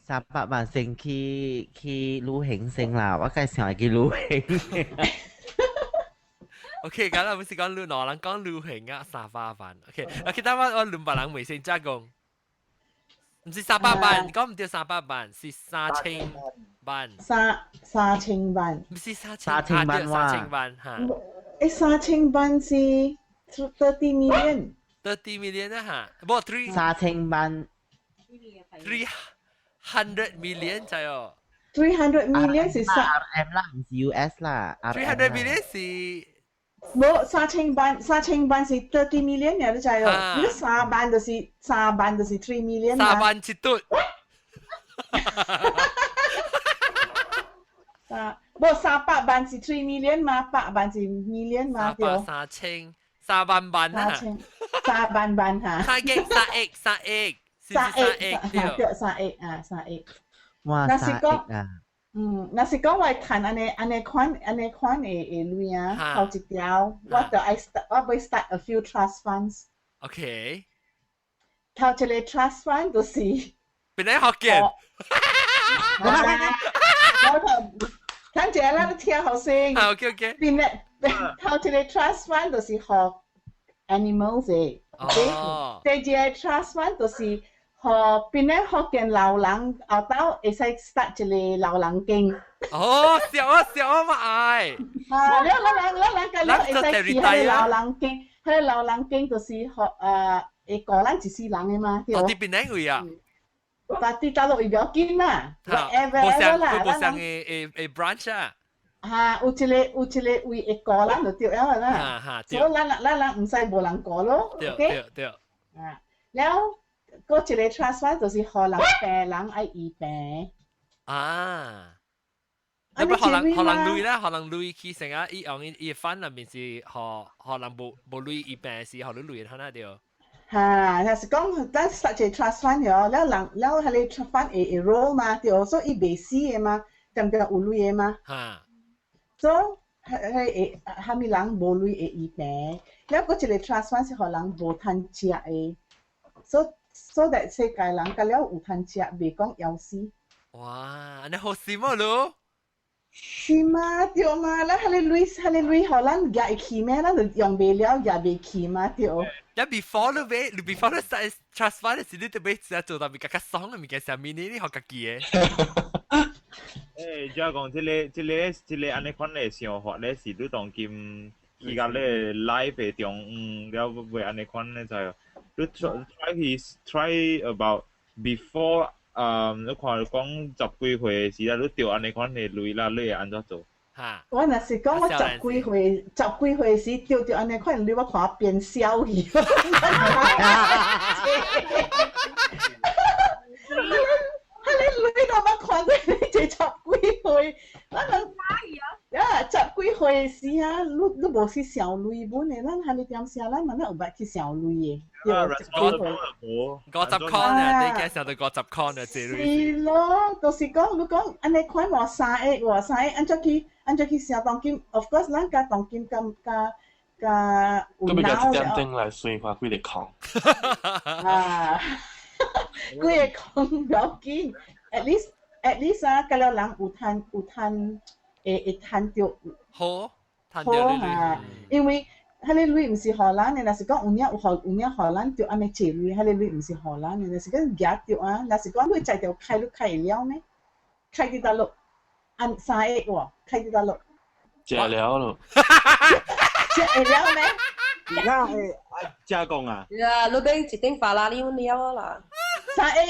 300萬先去去旅行先啦，我梗係想去旅行。 OK，咁啦，唔是講旅兩人講旅行啊，300萬。OK，OK，等我我200人未先再講，毋是300萬，講毋對300萬，是3000萬。3000萬。毋是三 3000萬三千萬嚇。欸，3000萬是 30 million。 30 million 啊嚇，無 three。 3000萬。 300 million 就哦。300 million 是三 RM 啦，毋是 US 啦。 300 million 是無3000萬，3000萬是 30 million 你知哦？你3萬就是3萬就是 3 million 3萬一嘟。三，無300萬是 3 million 嘛，百萬是 million 嘛，對。三千3萬萬啊。 3萬萬嚇。3億3億3億。 3億，對，三億啊，三億。哇，3億啊！嗯，若是講我趁按呢按呢款按呢款的的鐳啊，頭一條我就愛 start，我欲 start a few trust funds。 頭一個 trust fund 就是邊個學見？我頭等陣咱聽好先。 OK。邊個頭一個 trust fund 就是予 animals 的。哦。第二個 trust fund 就是予檳城福建老人後斗會使 start 一個老人間。哦，笑啊笑啊嘛愛。啊，了咱人咱人甲了會使去彼个老人間，彼个老人間就是予會顧咱一世人的嘛，對。哦，佇檳城位啊？但佇大陸會不要緊啦，whatever 啦，無相的的 branch 啊。哈，有一個有一個位會顧咱就對了啦。所以咱咱人毋使無人顧咯，OK？對對。啊，了。閣一個 trust fund 就是予人病人愛醫病。啊！你不予人予人鐳啦，予人鐳去成啊！伊用伊伊 fund 內面是予予人無無鐳醫病時，予你鐳看下對。哈，若是講咱 start 一個 trust fund 喲，了人了彼个 trust fund 會會 roll 嘛，對，所以伊袂死的嘛，定定有鐳的嘛。所以彼會蝦米人無鐳會醫病，了閣一個 trust fund 是予人無通食的，所以 so that 世界人甲了有通食，袂講枵死。哇，按呢好心哦，囉。是嘛，對嘛，咱彼个鐳，彼个鐳，予咱攑會去咩？咱就用袂了，攑袂去嘛，對。一 before 你買，你 before 你 start trust fund 時，你就買只做特別較較爽的物件，啥物呢？你予家己的。欸，主要講這个、這个、這个按呢款的想法咧，是你當今去到咧 life 的中，嗯，了袂按呢款咧就。你 try 去 try about before 啊，你看講十幾歲時啊，你著按呢款的鐳啦，你會按怎做？哈！我若是講我十幾歲，十幾歲時著著按呢款鐳，我看我變痟去。彼个鐳都捌看過，你這十幾歲，咱人啊，十幾歲時啊，你你無去想鐳本的，咱彼个點寫，咱嘛哪有捌去想鐳的？對，十幾歲。 50箍呢？你驚想到50箍呢？這是咯，就是講你講按呢款換3億，換三億，按怎去按怎去想當今？Of course，咱佮當今佮佮佮有都欲共一腦點鐘來算看幾个空。啊，幾个空不要緊，at least at least 啊，佮了人有趁有趁會會趁著好，好啊，因為彼个鐳毋是予咱的，若是講有影有予有影予咱著按呢借鐳，彼个鐳毋是予咱的，若是講攑著啊，若是講你才著開你開會了咩？開佇佗落，按3億喎，開佇佗落。食了咯。食會了咩？而家係啊，加工啊。呀，你邊一頂法拉利了啦。3億。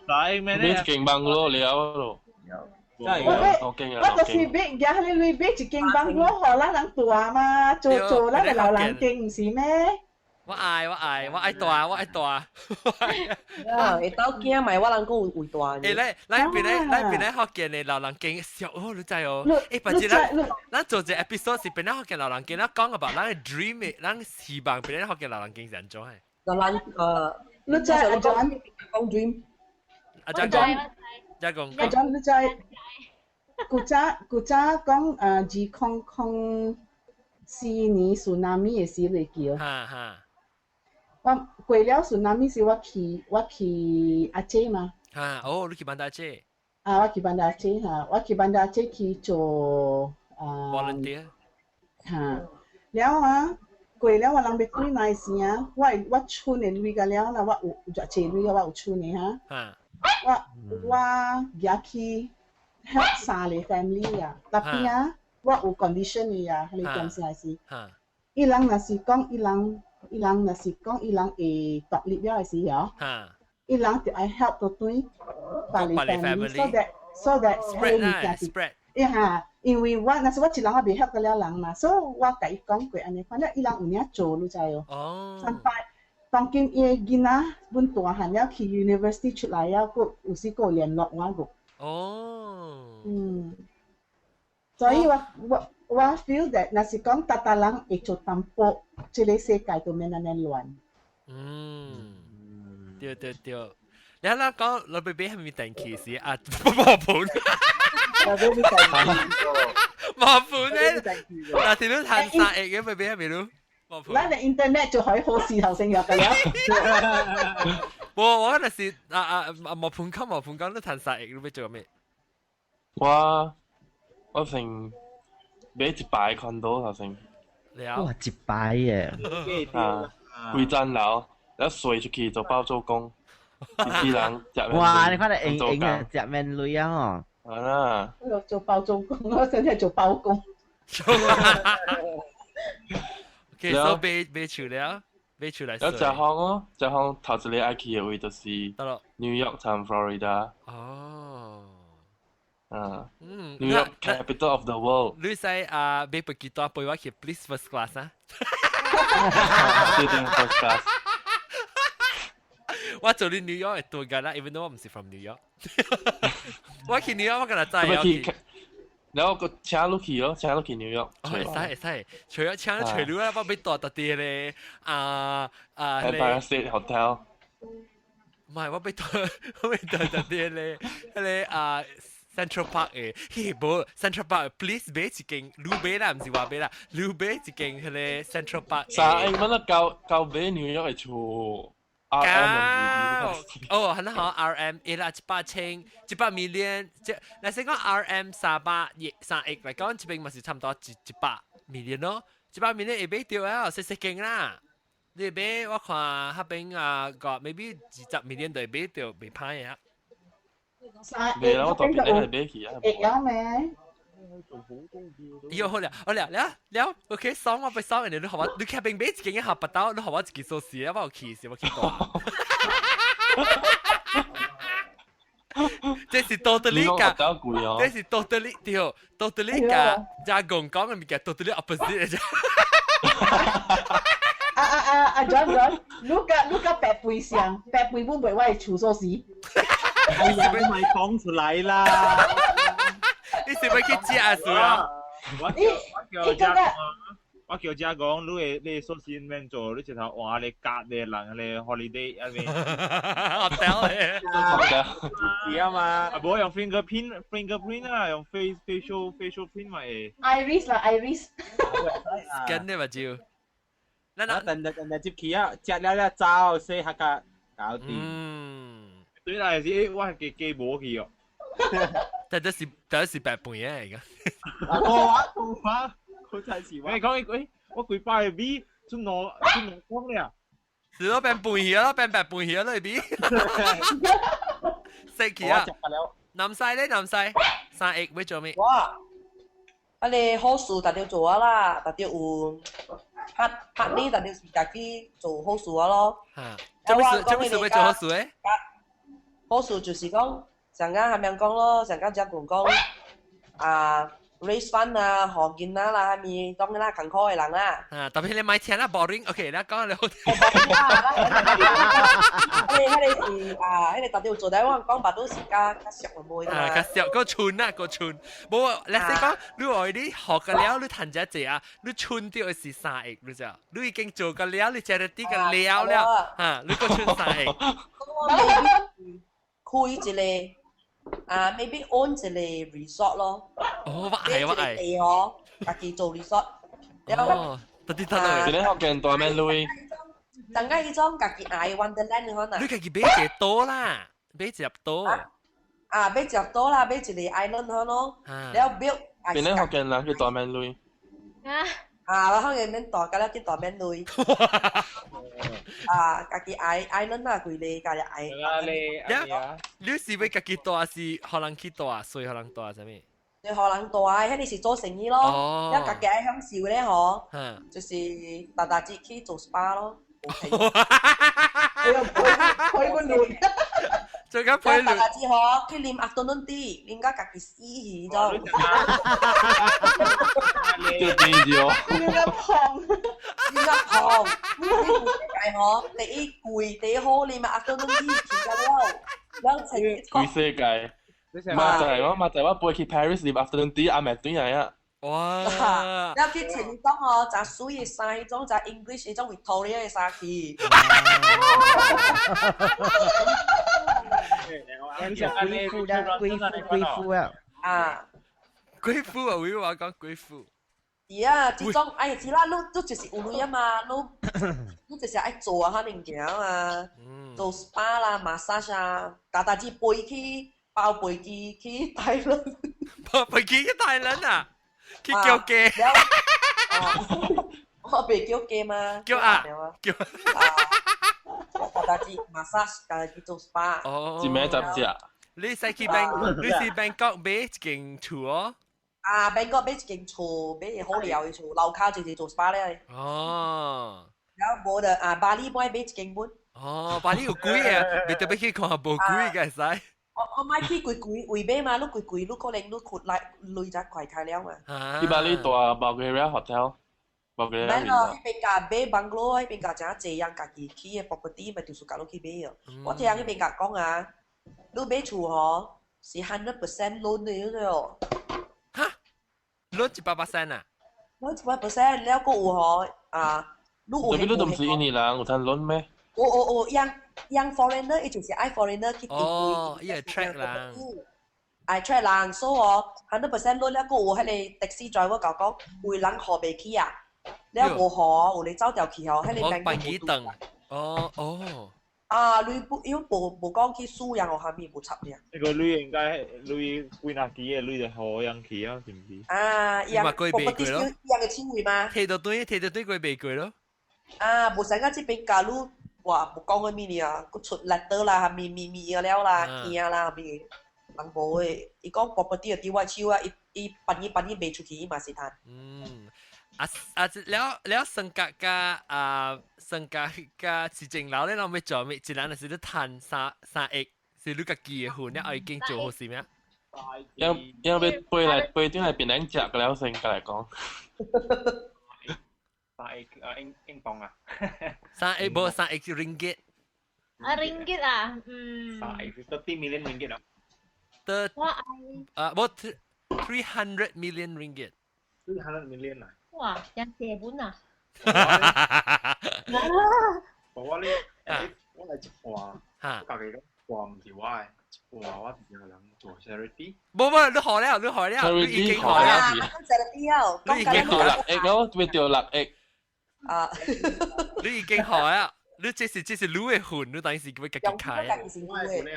3億咩買一間房咯，了咯。我我就是欲攑彼个鐳買一間房屋，予咱人住嘛，做做咱的老人間，毋是咩？我愛我愛我愛大我愛大。啊，會斗驚買我人閣有位大。欸，來來邊咧來檳城福建的老人間笑哦，你知哦？欸，反正咱咱做一個 episode 是檳城福建老人間，咱講about 咱的 dream 的，咱希望檳城福建老人間是按怎的？老人你知阿 John 講 dream？阿 John 講，阿講，阿 John 你知？古早古早講2004年 tsunami 的時你記哦。哈哈。我過了 tsunami 時，我去我去阿姐嘛。哈，哦，你去班達姐。啊，我去班達姐哈，我去班達姐去做啊。 volunteer。哈，了啊，過了我人欲轉來時啊，我我存的鐳個了啦，我有有偌濟鐳啊，我有存的哈。我我舉去 help 三個 family 啊，tapi 啊，我有 condition 的啊，彼个點寫是，伊人若是講伊人。伊人若是講伊人會獨立了的時候，伊人就愛 help 到轉別个 family，so that ，so that spread 啦，spread。呀，因為我若是我一人我袂曉得了人嘛，所以我共伊講過按呢款，了伊人有影做，你知哦。上擺當今伊的囡仔，阮大漢了去 university 出來了，閣有時閣有聯絡我閣。所以我 feel that 若是講逐逐人會做淡薄，這個世界都免按呢亂。嗯，對對對。你啱啱講老 B B 係咪定期時啊？磨盤，老 B B 定期磨盤咧，嗱，條都彈晒嘅 B B 係咪咯？磨盤。咱的 internet 就可以好事頭先入嘅了。冇，我嗰陣時啊啊啊磨盤溝磨盤講都彈晒，你要做咩？我成買一排 condo 頭先。哇，一排耶！啊，規層樓，然後睡出去做包租公。一人食哇！你看你用用啊，食免鐳啊吼。啊！我做包租公，我真係做包公。 OK，所以買買厝了，買厝來。有食項哦，食項頭一个愛去的位就是 New York 同 Florida。啊。New York capital of the world。你使啊買飛機單飛我去，please first class 啊。對對，first class。我做你 New York 會多㗎啦，even though 我毋是 from New York。我去 New York 我敢若知我去。然後個請你去咯，請你去 New York。會使會使，除咗請除你啦，我欲蹛佇佇咧啊啊。 Empire State Hotel。唔係，我欲蹛我欲蹛佇佇咧，彼个啊 Central Park 的，嘿無 Central Park please 買一間，你買啦，毋是我買啦，你買一間彼個 Central Park。三億蚊啦，夠夠買 New York 的厝。夠哦，很好，RM 一啦，100千，100 million，即若是講 RM 300億3億來講，這邊嘛是差不多一百 million 咯，100 million 會買著啊，細細間啦。你買我看彼邊啊個 maybe 20 million 就會買著，袂歹啊。未啦，我特別你係買去啊。會曉咩？喲，好了，好了，了了，OK，爽我被爽，你好我，你彼邊買一間一下不到，你予我一支鎖匙，我有去是，我去蹛。這是 totally 㗎，這是 totally 對，totally 㗎，加講講的物件 totally opposite 嘅。啊啊啊啊！John John，你佮白背上，白背本袂我的厝鎖匙。哎呀，你咪講出來啦！你是欲去食啊？是啊？我叫遮講，你的鎖匙免做，你直頭換你隔籬人咧 holiday 啊咩？hotel 咧是啊嘛，啊無用 fingerprint 啊，用 face facial print 嘛會。 Iris 啦，Iris。跟你目睭。嗱嗱，等等等接去啊，食了了走，洗下個搞掂。嗯，對啦，是我係記無去哦。但這是這是白飯嘅嚟㗎。我我我真是我。你講誒，我幾擺米出兩公了。是咯，變飯魚咯，變白飯魚咯，比。食起啊！南西咧，南西3億欲做咩？哇！啊你好事特著做啊啦，特著有拍拍呢，特著是家己做好事啊咯。嚇！做咩事？做咩事欲做好事咧？好事就是講，上間係咪講咯？上間只講講啊，raise fund 啊，學囡仔啦，係咪當然啦，勤苦的人啦。啊，特別你買錢啦，boring。OK，你講你好。彼个是啊，彼个特著做底我講白都是較較俗嘅妹啊，較俗個蠢啊，個蠢。無，你是講你愛你學個了，你趁這濟啊，你蠢著的是3億，你知？你已經做個了，你食得啲個了了，嚇，你閣蠢三億。開一個啊，maybe own 一個 resort 咯。哦，我愛我愛。地哦，家己做 resort。哦，得啲得啦。你學見大咩鐳？等下彼種家己愛 Wonderland 可能。你家己買一個島啦，買一粒島。啊，買一粒島啦，買一個 island 可咯。了 build。邊個福建人去大免鐳？啊。啊，我可能免蹛，甲了去大免鐳。啊，家己愛 island 啊，規个家己愛。你你是欲家己蹛，是予人去蹛，所以予人蹛啥物？你予人蹛，彼个是做生意咯。了家己愛享受咧吼，就是逐逐日去做 SPA 咯。哎呦，開個鐳。最緊陪大家知嗬，去啉 afternoon tea，啉到家己死去咗。就變咗。啉到胖，啉到胖，你世界嗬，第一貴，第一好，啉 afternoon tea 去到了，了成規世界。嘛就係我，嘛就係我飛去 Paris 啉 afternoon tea，阿咪對嚟啊！哇！了去穿講哦，誠媠的衫，彼種誠 English，彼種 Victoria 的衫去。貴婦啦，貴婦貴婦啊！啊，貴婦啊，會話講貴婦。是啊，這種哎，是啦，你你就是有鐳啊嘛，你你就是愛做啊，遐物件啊，做 SPA 啦、massage 啊，大大只飛去包飛機去大輪。包飛機去大輪啊？去叫雞。我袂叫雞嘛。叫啊！叫。大大只 massage，大大只做 SPA。哦。一暝十隻。你使去 Bang，你是 Bangkok 買一間厝哦。啊，Bangkok 買一間厝，買好料的厝，樓跤就是做 SPA 咧。哦。然後無就啊，巴厘買一間本。哦，巴厘有鬼啊，袂特別去看無鬼嘅使。我買去貴貴為買嘛，你貴貴，你可能你闊來鐳就快開了嘛。去巴厘大 Bulgaria hotel。免咯，彼邊家買 bungalow，彼邊家誠濟人家己起的 property 咪就是共你去買哦。我聽彼邊家講啊，你買厝吼是 100% loan 的喲。哈？loan 100% 啊？loan 100%，了閣有吼啊，你有。特別你都毋是印尼人，有通 loan 咩？有有有，讓讓 foreigner，伊就是愛 foreigner 去哦，伊會 track 人。愛 track 人，所以哦，100% loan 了閣有彼個 taxi driver 共講，有人付袂起啊。了無予，有咧走掉去吼，彼個辦幾頓。哦哦。啊，你不因為無無講去輸人或啥物無插爾。呢個鐳應該鐳幾若支的鐳就好人去啊，是毋是？啊，伊人過袂過咯？伊人的手位嘛？摕到對，摕到對過袂過咯？啊，無像啊，這邊假如哇無講過物爾，閣出 letter 啦，物物物了啦，驚啦，物人無的。伊講 property 佇我手啊，伊伊辦伊辦伊賣出去，伊嘛是趁。嗯。啊啊！了了，升格加啊，升格加市政樓咧，攏欲做咩？一人就是咧趁三三億，是你家己的份，你愛已經做好事咩？因因為飛來飛轉來變兩隻了，升格來講。三億啊，英英鎊啊。三億無三億 ringgit。啊，ringgit 啊，嗯。三億 30 million ringgit 啊。得。我愛。啊，無 300 million ringgit。 300 million 啊。哇，真濟本啊！我咧，我來一半，我家己講半毋是我的，一半我是人做 charity。無無，你學了，你學了，你已經學了。你已經學六億咯，會掉六億。啊！你已經學了，你這是這是你的份，你等於是欲家己開。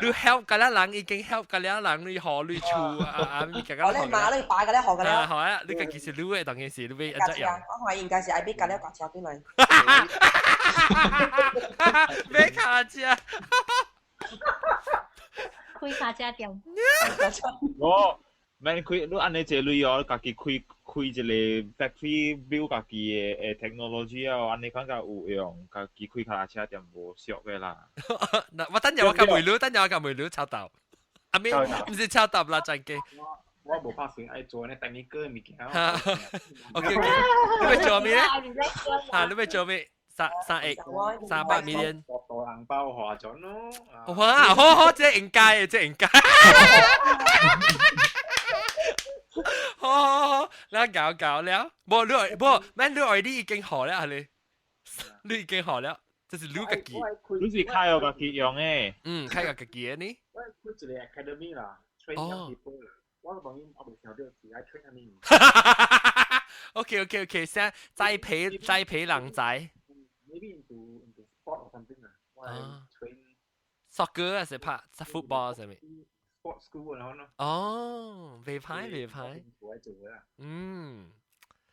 你 help 個了人已經 help 個了人，你學你厝啊啊！你家己學。你馬你擺個了學個了。學啊！你家己是你的，當然是你欲按怎樣。我懷疑應該是愛買個了駕車轉來。買卡車。開卡車店。我免開，你按呢這類哦，家己開開一個 factory build 家己的technology 啊，按呢款較有用，家己開卡車店無俗的啦。嗱，我等陣我夾梅女，等陣我夾梅女抄豆，阿咩毋是抄豆啦，真機。我無拍算愛做呢 technical 物件。 OK OK，你欲做咩咧？嚇，你欲做咩？三三億300 million。大紅包划咗咯。哇！好好，這應該嘅，這應該。好好好，咱搞搞了。無你無，免你愛你已經好了，係你，你已經好了，這是你家己。你是開予家己用的。嗯，開予家己的呢。我開一個 academy 啦，train young people 啦。我當然我未想到是愛 train 啥物。 OK OK OK，先栽培栽培人才。 Maybe into sport or something 啦。我 train soccer 還是拍 football 啥物？Sport school 然後呢？哦，袂歹袂歹。嗯。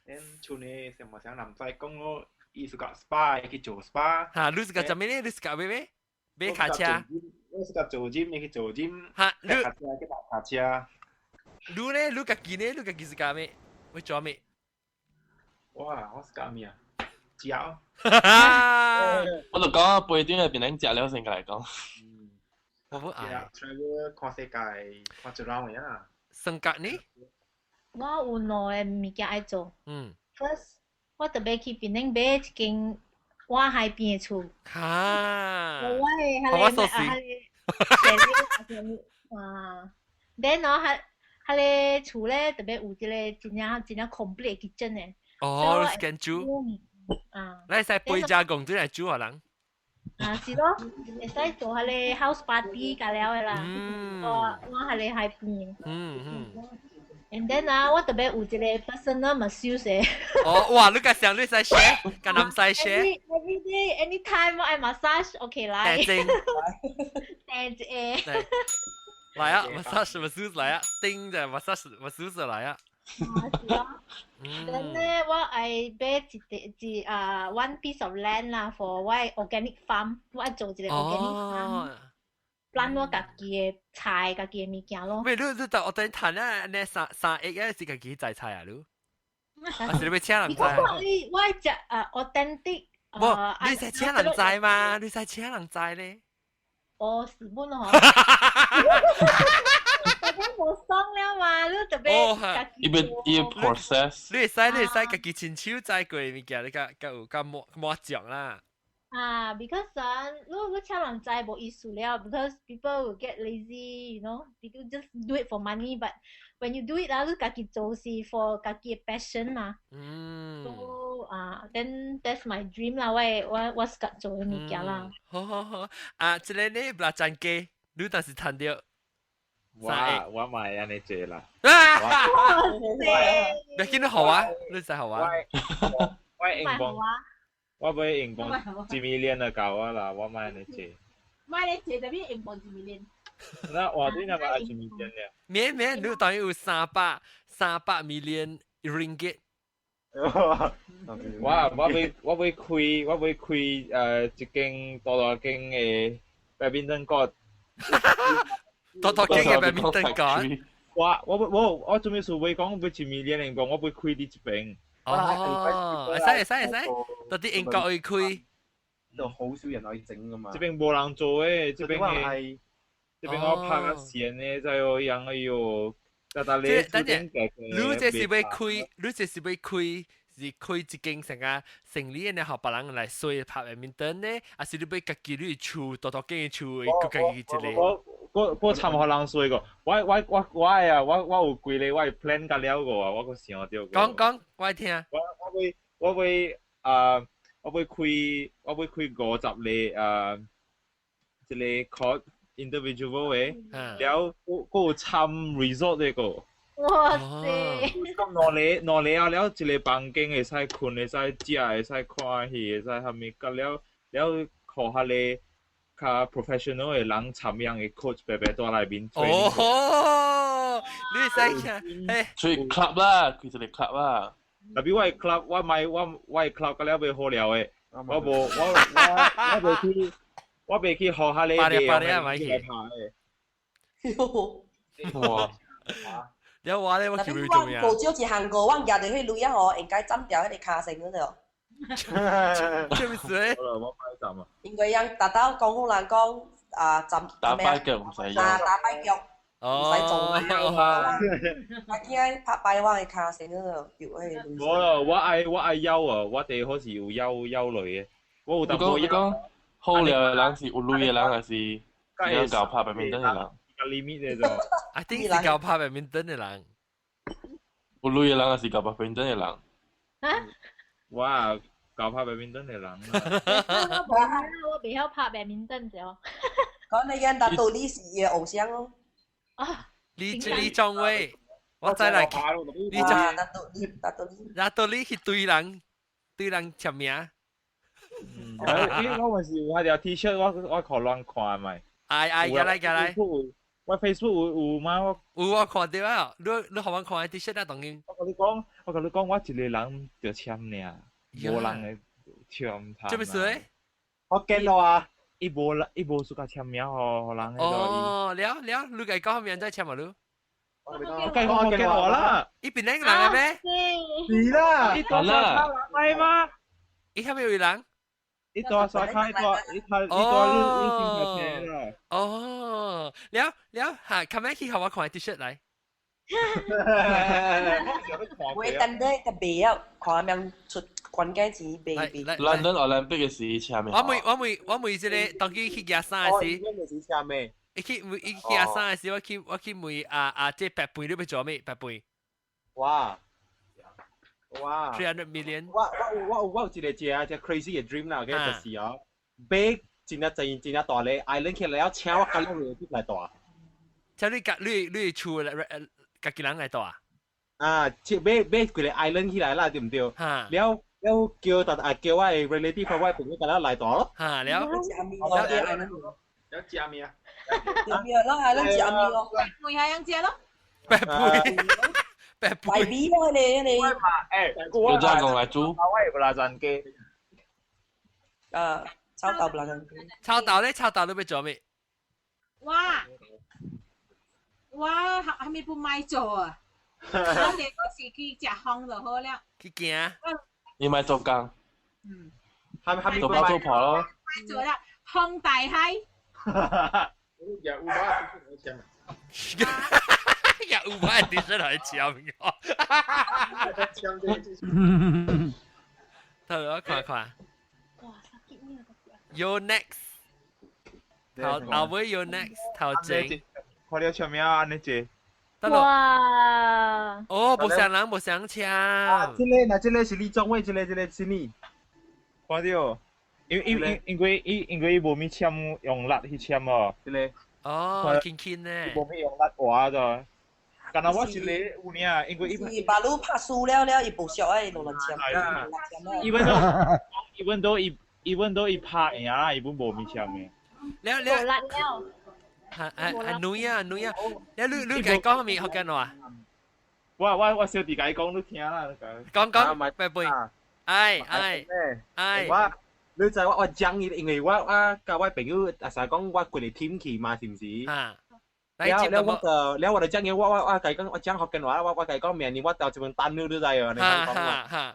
恁像呢，什麼像男仔講咯，伊是個 SPA 去做 SPA。嚇，你是個做咩咧？你是個咩咩？買卡車。我是個做 gym，你去做 gym。嚇，你卡車去搭卡車。你咧？你家己咧？你家己是幹咩？欲做咩？哇！我是幹咩啊？食。我就講背端係變人食了先來講。我不愛。 travel 看世界，看一 round 嘅啦。性格呢？我有兩个物件愛做。First，我特別去檳城買一間倚海邊的厝。我的我數彼個啊，then 我彼彼个厝咧特別有一个真正真正 complete kitchen 的。哦，你煮。啊。你會使背家公主來煮予人。啊，是咯，會使做彼个 house party 甲了的啦。我我彼个海邊。And then 啊，我特別有一個 personal masseuse 的。哦，哇！你個想你使 share，跟人使 share。 Every day, anytime 我愛 massage，OK 來。訂訂一個。來啊，massage masseuse 來啊，叮就 massage masseuse 來啊。啊，是咯。Then 咧，我愛買一塊一啊 one piece of land 啦，for 我的 organic farm，我愛做一個 organic farm。plant 我家己的菜，家己的物件咯。喂，你就我等談啊，你三三億啊是家己摘菜啊，你？還是你欲請人摘？我我愛食啊 authentic。無，你使請人摘嘛？你使請人摘咧？哦，是本哦。我無爽了嘛，你特別家己伊欲伊 process。你會使家己親手摘過物件，你較較有較滿滿足啦。啊，because 啊，你請人摘無意思了，because people will get lazy，people just do it for money，but when you do it 啊，你家己做是 for 家己的 passion 嘛。So 啊，then that's my dream 啦，我自家做的物件啦。好好好，啊，這个呢，不啦真雞，你但是趁著。我我嘛會按呢做啦。別見你好啊，你使好啊。我英鎊，我欲英鎊一 million 就夠啊啦，我嘛按呢做。買你做，特別英鎊一 million。那我對那個一 million 了。免免，你等於有300 million ringgit。我我欲開一間大大間的 badminton court。大大間的 badminton court。我做咩事會講欲一 million 英鎊，我欲開佇這邊。哦，會使會使會使，到佇英國會開。度好少人可以整噶嘛。這邊無人做的，這邊係這邊我拍個線的，在哦樣哎喲，達達咧。等陣，你這是欲開，你這是欲開，是開一間成個生理的，予別人來洗拍 badminton 呢？還是你欲家己你厝大大間的厝，閣家己一个？我參予人洗過，我啊，我有規个我 plan 甲了過啊，我閣想著。講講，我聽。我欲開50個啊，一个 court individual 的，了閣有參 resort 的個。哇塞！咁兩个兩个啊了，一个房間會使睏，會使食，會使看戲，會使啥物，甲了了，予彼个較 professional 的人參樣的 coach 白白蹛內面。哦，你會使聽，誒，所以 club 啦，開一个 club 啦。特別我的 club，我買我的 club 甲了袂好料的，我無我我袂去，我袂去予彼个巴咧巴咧買去拍的。哇！了我咧，我叫佢做咩啊？無少一項個，我舉著彼鐳啊吼，應該斬掉彼个跤繩嗰度。做咩事咧？我擺站啊！因為人達到講好人講啊，斬打跛腳唔使啊，打跛腳唔使做啊。我驚拍跛我的跤繩嗰度，掉彼个鐳。無啦，我愛憂啊，我第好是有憂憂慮的。我有淡薄你講好料的人是有鐳的人，還是會𠢕拍 badminton 的人？個 limit 的啫。 I think 是𠢕拍 badminton 的人。有鐳的人還是𠢕拍 badminton 的人？啊？我𠢕拍 badminton 的人。我無我袂曉拍 badminton 啫。講你講達到你是伊的偶像哦。啊！李李宗偉，我再來。李宗達到你，達到你。達到你去對人，對人簽名。欸，我嘛是有彼條 T 恤，我予亂看覓。哎哎，過來過來。我 Facebook 有嗎？我有我看著啊，你予我看 T 恤啊，當然。我共你講，我共你講，我一个人著簽爾，無人會簽他。做咩事咧？我見到啊！伊無 suka 簽名予人。哦，了了，你共伊講名再簽嘛你？我計我見我啦。伊邊兩個人的咩？是啦，伊多少人來嗎？伊遐邊有人？伊大沙卡，伊大伊大伊大你你先開車啦。哦，了了嚇，琴日去予我看 T-shirt 來。我等咧特別啊，看命出關鍵錢未未。 London Olympic 嘅時簽咩？我問我問我問這個當佢去寄衫嘅時，時簽咩？伊去問伊去寄衫嘅時，我去問啊啊，這白背你欲做咩？白背。哇！哇！300 million。我有一個這這 crazy 嘅 dream 啦，OK，就是哦，買真正真真正大个 island 起來了，請我家己來住。請你家你你厝來家己人來住啊？啊，買買幾個 island 起來啦，對毋對？了了叫大啊叫我的 relative 我的朋友共咱來住咯。哈，了。了了食咩啊？食咩咯？係咱食咩咯？會係樣食咯。白背。白白米咯，你你。誒，有只講來煮。我會不拉山雞。啊，炒豆不拉山雞。炒豆咧，炒豆你欲做咩？哇！我還沒不買做啊！我哋嗰時去食風就好了。去行。你買做工。嗯。還做包做婆咯。買做啦，風大海。有有把我簽。有把電視來簽我。簽這頭我看看。You next。頭後尾 you next 頭前。看了簽名按呢這。哇！哦，無相人無相簽。啊，這個那這個是李宗偉，這個這個是你。看到，因為伊無咪簽用力去簽哦。這個。哦，輕輕呢。無咪用力畫就。敢若我一個有爾，因為伊。是把路拍輸了了，伊無熟愛落來簽。伊本都伊拍贏啦，伊本無咪簽的。了了。無力了。啊啊啊！女啊女啊！你你你家講咩福建話？我小弟共伊講，你聽啦。講講，拜拜。哎哎哎！我你知我我講伊，因為我佮我朋友啊，成日講我規個 team 去嘛，是毋是？啊！了了我就了我就講伊，我共伊講，我講福建話，我共伊講明年我投一份單你你知哦？你講嘛？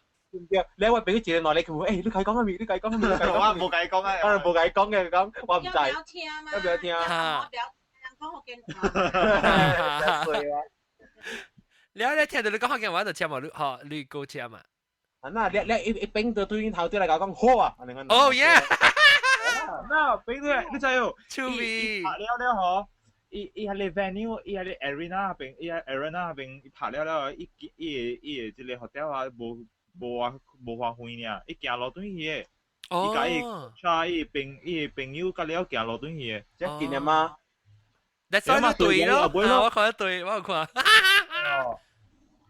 對，了我朋友一個內裏佢問，欸，你共伊講啥物？你共伊講啥物？我無共伊講啊，我無共伊講嘅，講我毋知。要聽嘛？要不要聽？我講福建話。了了聽到你講福建話就簽嘛，你吼你夠簽嘛？啊，那了了一邊就對頭對來講好啊！哦耶！那邊對，你知哦？趣味。拍了了吼，伊彼個 venue，伊彼個 arena 邊，伊個 arena 邊，伊拍了了，伊伊伊個這個 hotel 啊，無無偌無偌遠爾，伊行路轉去的。伊共伊帶伊朋伊朋友佮了行路轉去的。這近的嗎？你所以對咯，我看對，我有看。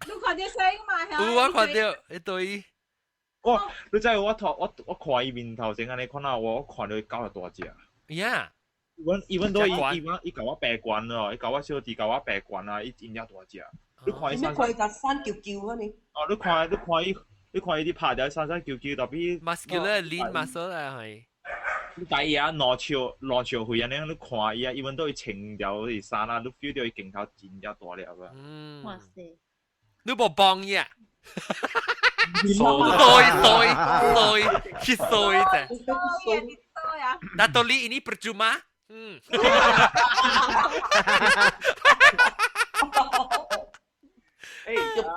你看到誰嘛？有我看到一對。我，你知我頭我我看伊面頭前按呢看啊，我看著伊狗會大隻。呀！伊阮都伊伊伊共我白懸咯，伊共我小弟共我白懸啊，伊真正大隻。你看伊你看伊個山球球按呢？哦，你看你看伊，你看伊佇拍條山山球球，特別 muscular lean muscle 啊係。你知伊啊，兩笑兩笑會按呢，你看伊啊，伊阮都會穿條是衫啊，你 feel 到伊鏡頭真正大粒啊。嗯。哇塞！你無幫伊啊？衰衰衰，去衰啫。Dato Lee ini percuma. Hmm. 欸，就幫。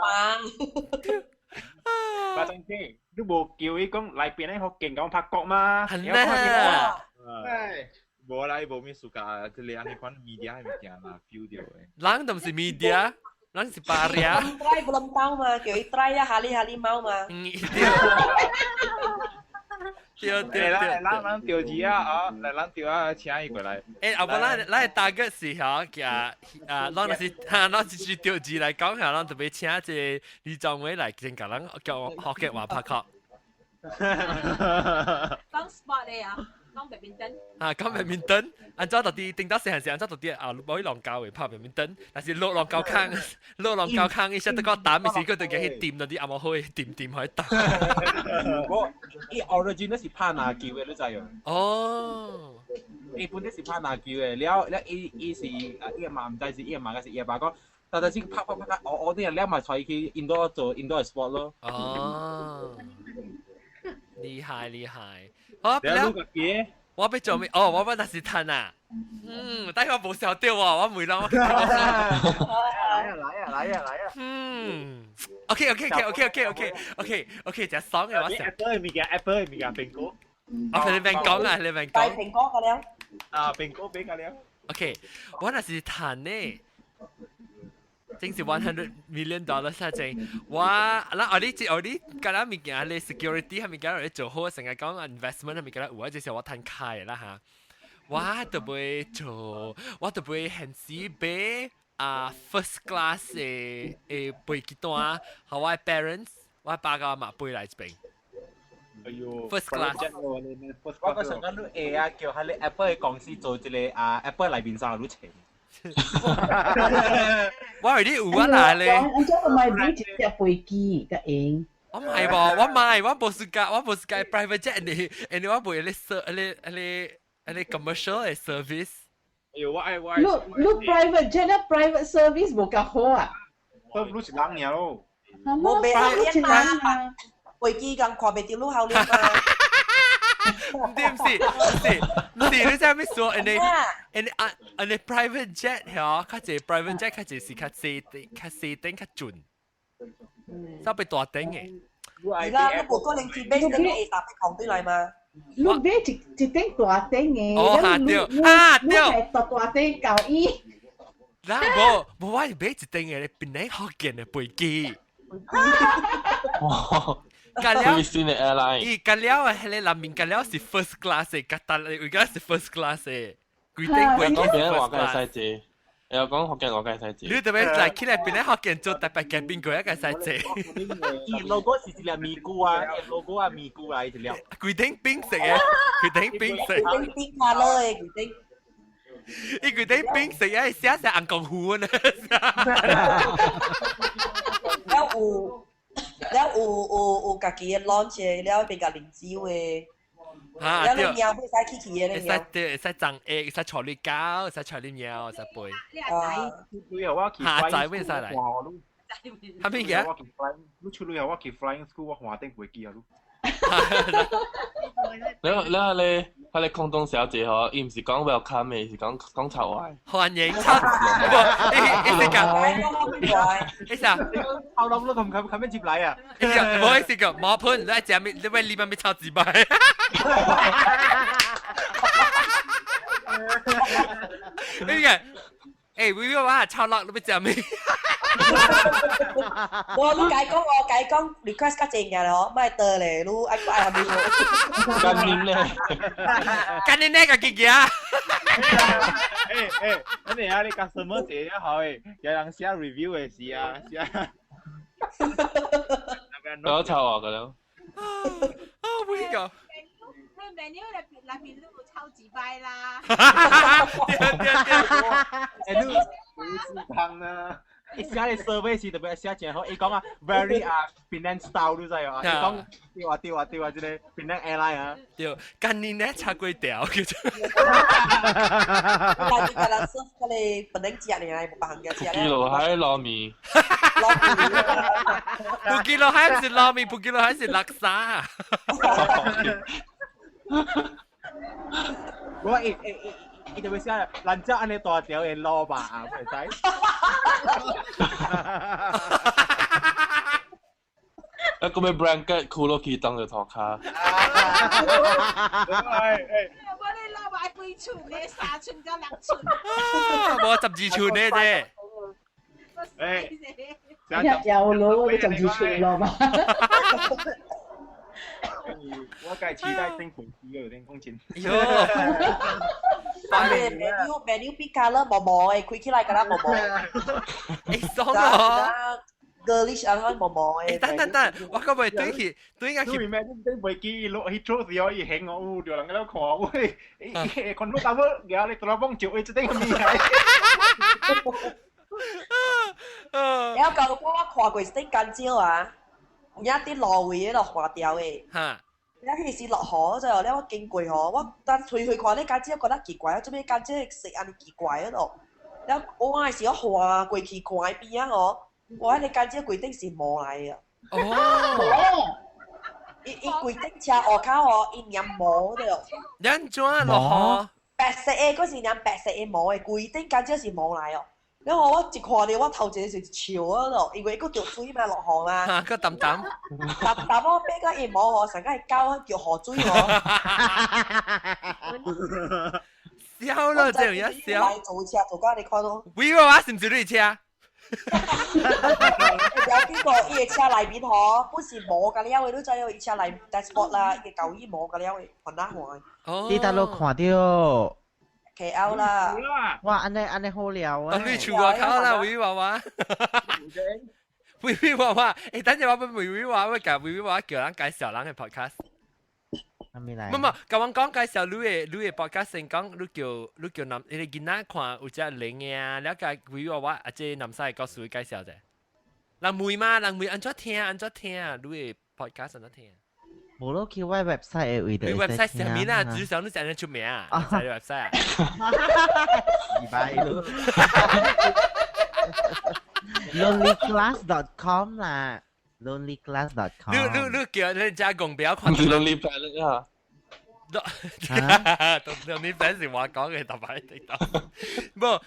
巴掌姐，你無叫伊講來邊咧福建講拍國嗎？係啦。無啦，伊無咩暑假，這個按呢款 media 的物件啦，feel 著的。人都毋是 media，人是巴爾。 try belum tahu 嘛，叫伊 try 啊，哈利哈利貓嘛。對對對，咱咱釣魚啊，啊，來咱釣啊，請伊過來。欸，後尾咱咱大個是吼，寄啊，咱若是哈，咱是去釣魚來講下，咱特別請一個李宗偉來先共咱教福建話拍殼。講 sport 的啊，講白面燈。啊，講白面燈，按怎到底頂到細漢時，按怎到底啊，無去浪溝會拍白面燈，但是落浪溝坑，落浪溝坑，伊說得個膽，是佢就去掂到啲阿毛好掂掂去打。我伊 original 是拍籃球的，你知無？哦，伊本來是拍籃球的，了了伊伊是啊，伊阿媽毋知是伊阿媽還是伊阿爸講，但但是拍拍拍哦哦，啲人了嘛帶伊去印度做印度 sport 咯。哦，厲害厲害。好，我欲做咩？哦，我欲若是趁啊。嗯，但係我無笑到喎，我唔會諗。來啊來啊來啊來啊！嗯，OK OK OK OK OK OK OK OK，就爽嘅我想。 Apple 嘅物件，Apple 嘅物件，蘋果。我你免講啊，你免講。蘋果個了。啊，蘋果俾個了。 OK，我若是趁呢。真是 $100 million 啊！正，我嗱我啲我啲嗰啲物件，你 security 係物件嚟做好，成日講 investment 係物件，有啊，就是我趁開啦嚇。我就會做，我就會現時買啊 first class 的飛機單，予我 parents，我爸佮媽飛來這邊。哎呦，first class。我個想講你會啊，叫喺你 Apple 嘅公司做一個啊 Apple 內面上你錢。我係啲有啊啦咧。我我唔係買一隻飛機個用。我唔係噃，我買，我無是架，我無是架 private jet，你，你我無你 ser，你你你 commercial 嘅 service。哎呦，我愛我愛。你你 private jet 咧，private service 無較好啊？都你是人爾咯。無袂好臉嘛，飛機共看袂著你好臉嘛。唔對，唔是，唔是，唔是，你知咩說？人哋人哋啊，人哋 private jet 嗬，較濟 private jet 較濟是較細頂，較細頂較準，稍微大頂嘅。是啦，你無可能去買你會搭飛空對來嘛？你買一一頂大頂嘅，哦，嚇對，啊對，係大大頂夠伊。嗱，無無，我是買一頂嘅，檳城福建嘅飛機。哇！隔了，新的 airline。伊隔了啊，彼個南面隔了是 first class 的，隔單位個是 first class 的，規頂飛機講檳城 first 話該 class。使坐，又講福建話該使坐。你特別來起來檳城福建做台北嘉賓過一個使坐。伊 logo 是一粒咪菇啊，伊 logo 啊咪菇來一粒。規頂冰色嘅，規頂冰色。規頂冰卡樂的規頂。伊規頂冰色嘅，寫寫紅功夫呢。了有。了有有有家己的 lounge 的，了變共啉酒的，啊了你貓會使去去的會使對，會使裝會使坐你狗，會使坐你貓，會使飛。啊，下載會使來。係咩嘅？你出旅遊我去 flying school，我換頂飛機啊！你你係你係你空中小姐嗬，伊毋是講 welcome 的，是講講臭話。歡迎臭，無，伊伊是講，伊啥？臭諗都咁咁咁樣接嚟啊？伊講，無伊是講，毛噴，你愛食咩？你欲你欲臭幾擺？你講，欸，微微我臭落，你欲食咩？無，你解講我解講 request 較濟嘅咯，莫倒咧，你愛愛蝦米無？幹恁咧，幹恁咧，家己行。欸欸，你啊，你 customer 坐了好誒，有人寫 review 的時啊，寫。我臭啊，個了。啊，唔會個。你 menu 內內面都有臭幾擺啦。對對對。欸，你湯啊！伊寫咧 survey 是特別寫真好，伊講啊 very 啊 Penang style 你知哦？伊講對啊對啊對啊，這個 Penang airline 啊。對，今年咧插幾條叫做。但係佢人 serve 佢哋本能食爾，無別項嘅食。布吉羅海撈麵。布吉羅海毋是撈麵，布吉羅海是叻沙。我欸欸欸。伊就會寫，蘭州按呢大條的路吧，啊，會使。啊，個咩 blanket 箍落去當做塗跤。哎哎。我你老闆幾寸呢？三寸到六寸。無12寸呢啫。哎。有咯，你12寸咯嘛。我梗係期待升飛機有點講真。喲。但係 menu menu 變 colour 毛毛的，開起來敢若毛毛。欸，爽哦！girlish 啊，毛毛的。欸，等等等，我個袂對去，對應該去。你 imagine 頂飛機落去做時候，伊行哦，有著人喺度看，喂，欸，看到淡薄，後你突然幫照，欸，這頂個物來。然後舊我看過一頂乾蕉啊，有影佇路位迄度換掉的。哈。了彼時落雨之後，了我經過吼，我等推開看，咧乾蕉覺得奇怪，做咩乾蕉色按呢奇怪嗰度？了我的時我橫過去看伊邊仔吼，我彼個乾蕉規頂是毛來的。哦。伊伊規頂車外口哦，伊黏毛的。你按怎落雨？白色的，嗰是黏白色的毛的，規頂間少是毛來哦。然後我一看到我頭前是笑啊咯，因為閣著水嘛，落雨嘛。嚇，閣澹澹。澹澹我變個伊毛吼，成個係狗叫雨水哦。笑咯，這樣一笑。做車做到你看到。喂娃娃是毋是你車？有邊個伊個車內面吼，本是毛甲了的，你知影伊車內 dashboard 啦，伊個舊衣毛甲了的，番仔看。哦。你大陸看到？ KL 啦。哇，按呢按呢好料啊！你厝外口啦，威娃娃。威威娃娃，欸，等陣我俾威威娃，我教威威娃叫人介紹人嘅 podcast。咩嚟？唔唔，甲我講介紹你的 podcast 先講，你叫男，你囡仔看有隻靈嘅啊，了解威娃娃啊，這南西的故事介紹者。人問嘛，人問按怎聽，按怎聽，你的 podcast 按怎聽？無咯，去我 website 的位你 website 啥物啦？只想你成日出名啊？在 website 啊？二百咯。lonelyclass.com 啦，lonelyclass.com。你你你叫你加公表看。唔是 Lonely Planet 啊？ Lonely Planet 是我講嘅，特別聽到。無，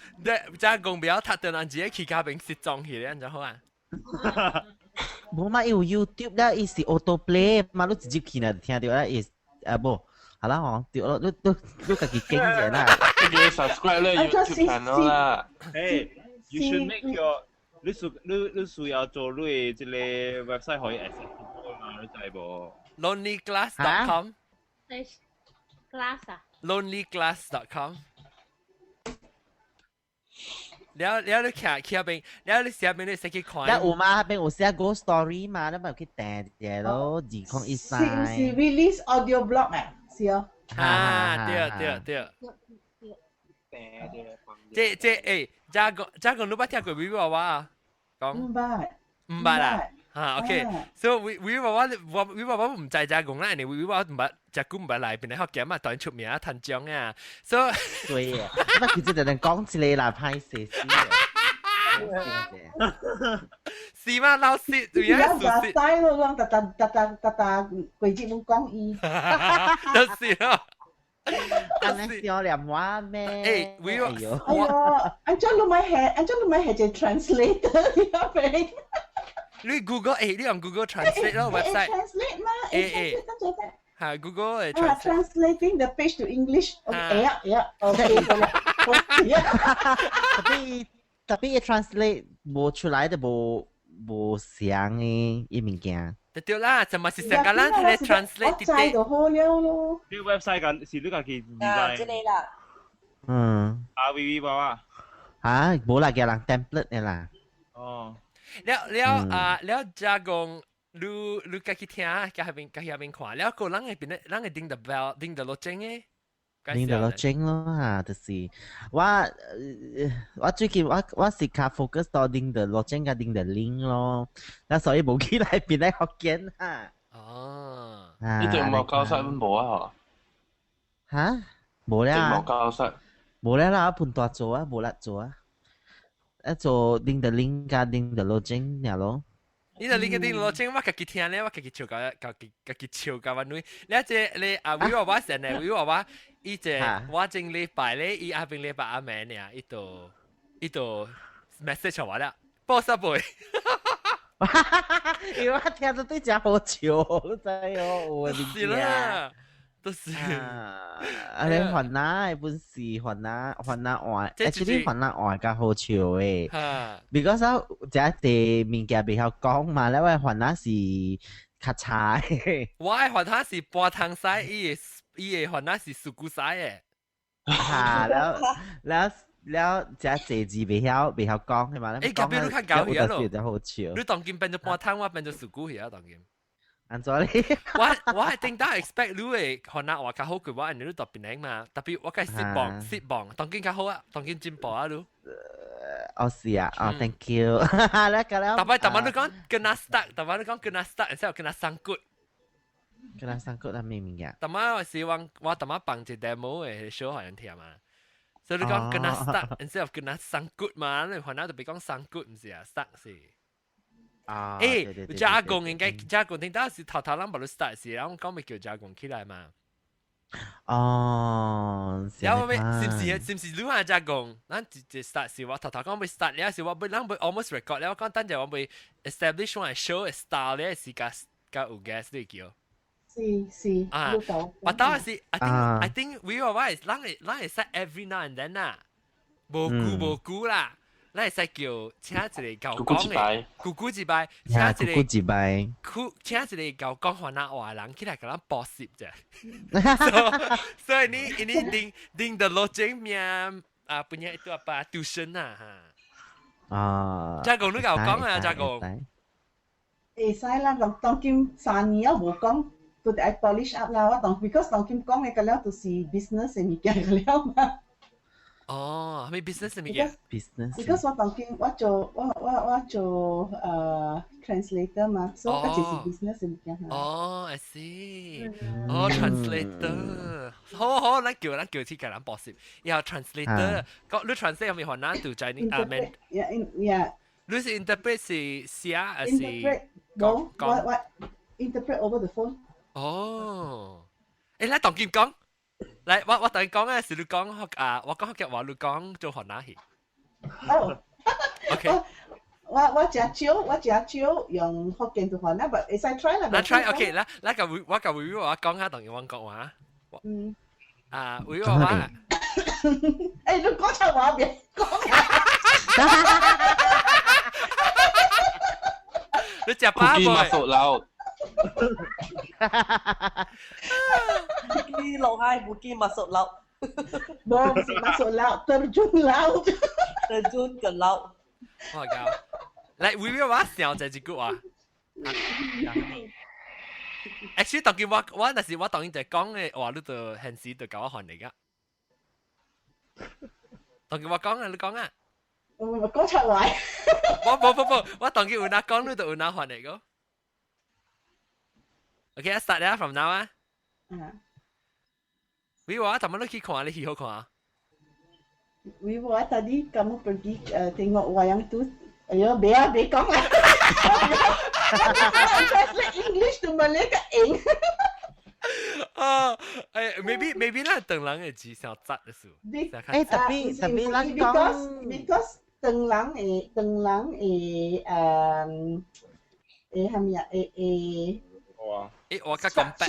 你加公表讀到人自己去咖邊失蹤去咧，按怎好啊？無嘛，伊有 YouTube 啦，伊是 auto play 嘛，你直接去呢聽到啦，伊啊無，好啦吼，對咯，你你你家己揀者啦。你 subscribe 咧 YouTube channel 啦。 Hey, you should make your 你需你你需要做你的這個 website 可以 accessible 嘛？你知無？lonelyglass.com。 glass 啊？lonelyglass.com。了了，你徛徛邊，了你下邊你識去看。了有嘛？邊有寫 ghost story 嘛？你咪去訂者咯，2013。是毋是 release audio blog 啊？是哦。啊，對對對。這這欸，這個這個你捌聽過威娃娃啊？講。毋捌。毋捌啦。嚇，OK。所以威威娃娃，我威娃娃毋知這講啦，因為威娃娃毋捌，這久毋捌來，變來福建嘛，當然出名啊，趁獎啊。所以。對啊，那其實就能講一個啦，歹勢死。是嗎？老師，對啊，是使咯，攏逐逐逐逐逐逐季節攏講伊。就是咯。按呢笑臉話咩？欸，威哎呦，按怎你咪係，按怎你咪係一個 translator 呀？俾。你 Google 欸，你用 Google Translate 咯，website。 Translate 嘛？欸欸。嚇，Google 會 translate。 Translating the page to English。會啊會啊，OK。 特別特別 translate 無出來的無無像的伊物件。對對啦，就咪是成個人睇你 translate 我知就好了咯。你 website 個是你家己啊，這個啦。嗯。啊，微微娃娃。嚇，無啦，叫人 template 的啦。哦。了了啊，了加工，你你家己聽，家下邊家下邊看，了個人會變，人會叮得 bell，叮得落正的。叮得落正咯嚇，就是我我最近我我是較 focus 到叮得落正佮叮得零咯，那所以無去來變來福建哈。哦。你對冇教室無啊？嚇？無啦。冇教室。無啦啦，我盤大做啊，無力做啊。一做叮得零佮叮得落正爾咯。你就你個叮落正，我家己聽咧，我家己笑甲家己家己笑甲我女。你這你啊，威娃娃成咧，威娃娃，伊這我前禮拜咧，伊下邊禮拜阿暝呢，伊就伊就 message 我啦，報啥背？因為我聽到對真好笑，你知哦，有是啦，都是。啊，你番仔的本是番仔番仔話，actually 番仔話較好笑的。because 我這啲物件袂曉講嘛，你話番仔是較差的。我的番仔是半湯西，伊的伊的番仔是事故西的。哈，了了了，這濟字袂曉袂曉講係嘛？欸，隔壁你較搞去咯，就好笑。你當今變做半湯，我變做事故去啊！當今。按怎咧？我我係頂當 expect 你會番仔話較好過我，因為你特別靚嘛。特別我計失望失望，當今較好啊，當今進步啊，你。哦是啊，哦 thank you。來，個了。特別特別你講 kena stuck，特別你講 kena stuck，然後 kena sangkut。 Kena sangkut 係咩物件？特別我是我我特別放一 demo 嘅 show 予人聽嘛。所以你講 kena stuck，instead of kena sangkut 嘛，你番仔特別講 sangkut 毋是啊，stuck 是。啊，誒，加工應該加工，聽到是頭頭咱無你 start 時，然後講咪叫加工起來嘛。哦，然後咪是唔是是唔是你話加工？咱直接 start 時我頭頭講咪 start 了時，我欲咱欲 almost record 了，我講等陣我欲 establish 我 show style 咧是加加有 guest 你叫。是是，啊，我當時 I think we 話我咱會使 every now and then 啊，無久無久啦。咱會使叫請一個𠢕講的，久久一擺，請一個久一擺，請一個𠢕講番仔話的人起來共咱補習者。所以你你定定的路徑名啊，punya itu apa tuition 啊嚇。啊，嘉公你𠢕講啊，嘉公。會使啦，當今3年啊無講，都得愛 polish up 啦。我當 because 當今講的個了就是 business 的物件個了嘛。哦，係咪 business 物件？business。 Because 我當今我做translator 嘛，所以嗰就是 business 的物件。哦，I see。哦，translator，好好，咱叫去共人補習，然後 translator，個你 translate 係咪番仔就 Chinese 啊？免。 Yeah。你是 interpret 是寫還是講？我我 interpret over the phone。哦，誒，來當今講。來，我同你講嘅是你講學啊，我講福建話，你講做番仔戲。哦，OK。我誠少用福建做番仔，但會使 try 啦。來 try OK，來來個我個維我講下，同我講話。嗯。啊，維我話。誒，你講錯話別講。你食飽未？ masuk laut。 Pergi laut hai, pergi masuk laut. 無，毋是 masuk laut, terjun laut. Terjun ke laut. 我靠！來，維維我想這一句話。Actually，當今我若是我當今就講的話，你就現時就共我翻譯噶。當今我講啊，你講啊。我講錯話。我無無無，我當今有哪講，你就有哪翻譯個。Okay, I start 啦，from now 啊。嗯。維我，怎麼你去看？你去好看？維我 tadi kamu pergi tengok wayang tu, ayo biar biar講啦。Translate English to Malay 個英。啊，誒，maybe 咱唐人的字上雜的事。誒，特別特別咱講，because 唐人的係咪啊？會。哇！誒，我較講白。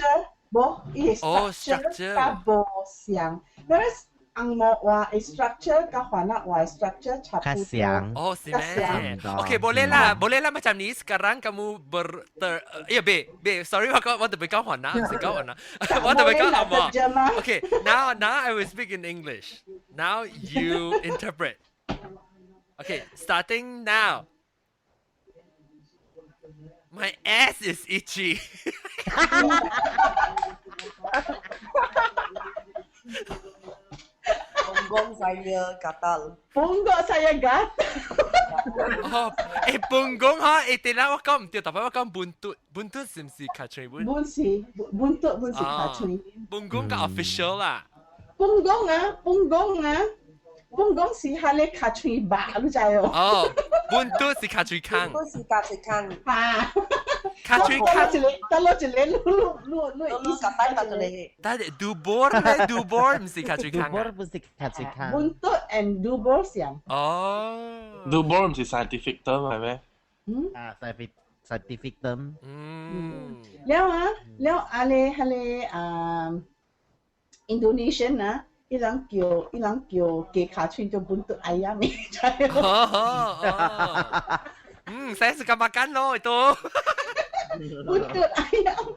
無，伊的 structure 較無像，whereas 紅毛話的 structure 佮番仔話的 structure 差不多。哦，是咩？OK, boleh lah, boleh lah macam ni. Sekarang kamu ber ter, ya B, B, sorry 我特別講番仔，唔是講番仔，我特別講紅毛。Okay, now I will speak in English. Now you interpret. Okay, starting now. My ass is itchy. Punggung saya gatal. Punggung saya gatal. 哦，誒，punggung 哈，誒，等下我講唔對，特別我講 buntut，buntut 是唔是尻川本？本是 buntut 本是尻川。 Punggung 較 official 啦。 Punggung 啊，punggung 啊，punggung 是係你尻川肉，你知哦？哦，buntut 是尻川空。 Buntut 是尻川空。啊。尻川空。一個，得落一個，你你你你意思得一個。但係 dubur 咧，dubur 唔是尻川空。 Dubur 不是尻川空。 Buntut and dubur 相。哦。 Dubur 唔是 scientific term 係咩？嗯。啊，scientific term。嗯。了啊，了阿咧彼个啊，Indonesian 啊。伊人叫雞尻川做 buntut ayam 哦哦。嗯，saya suka makan loh itu. Buntut ayam.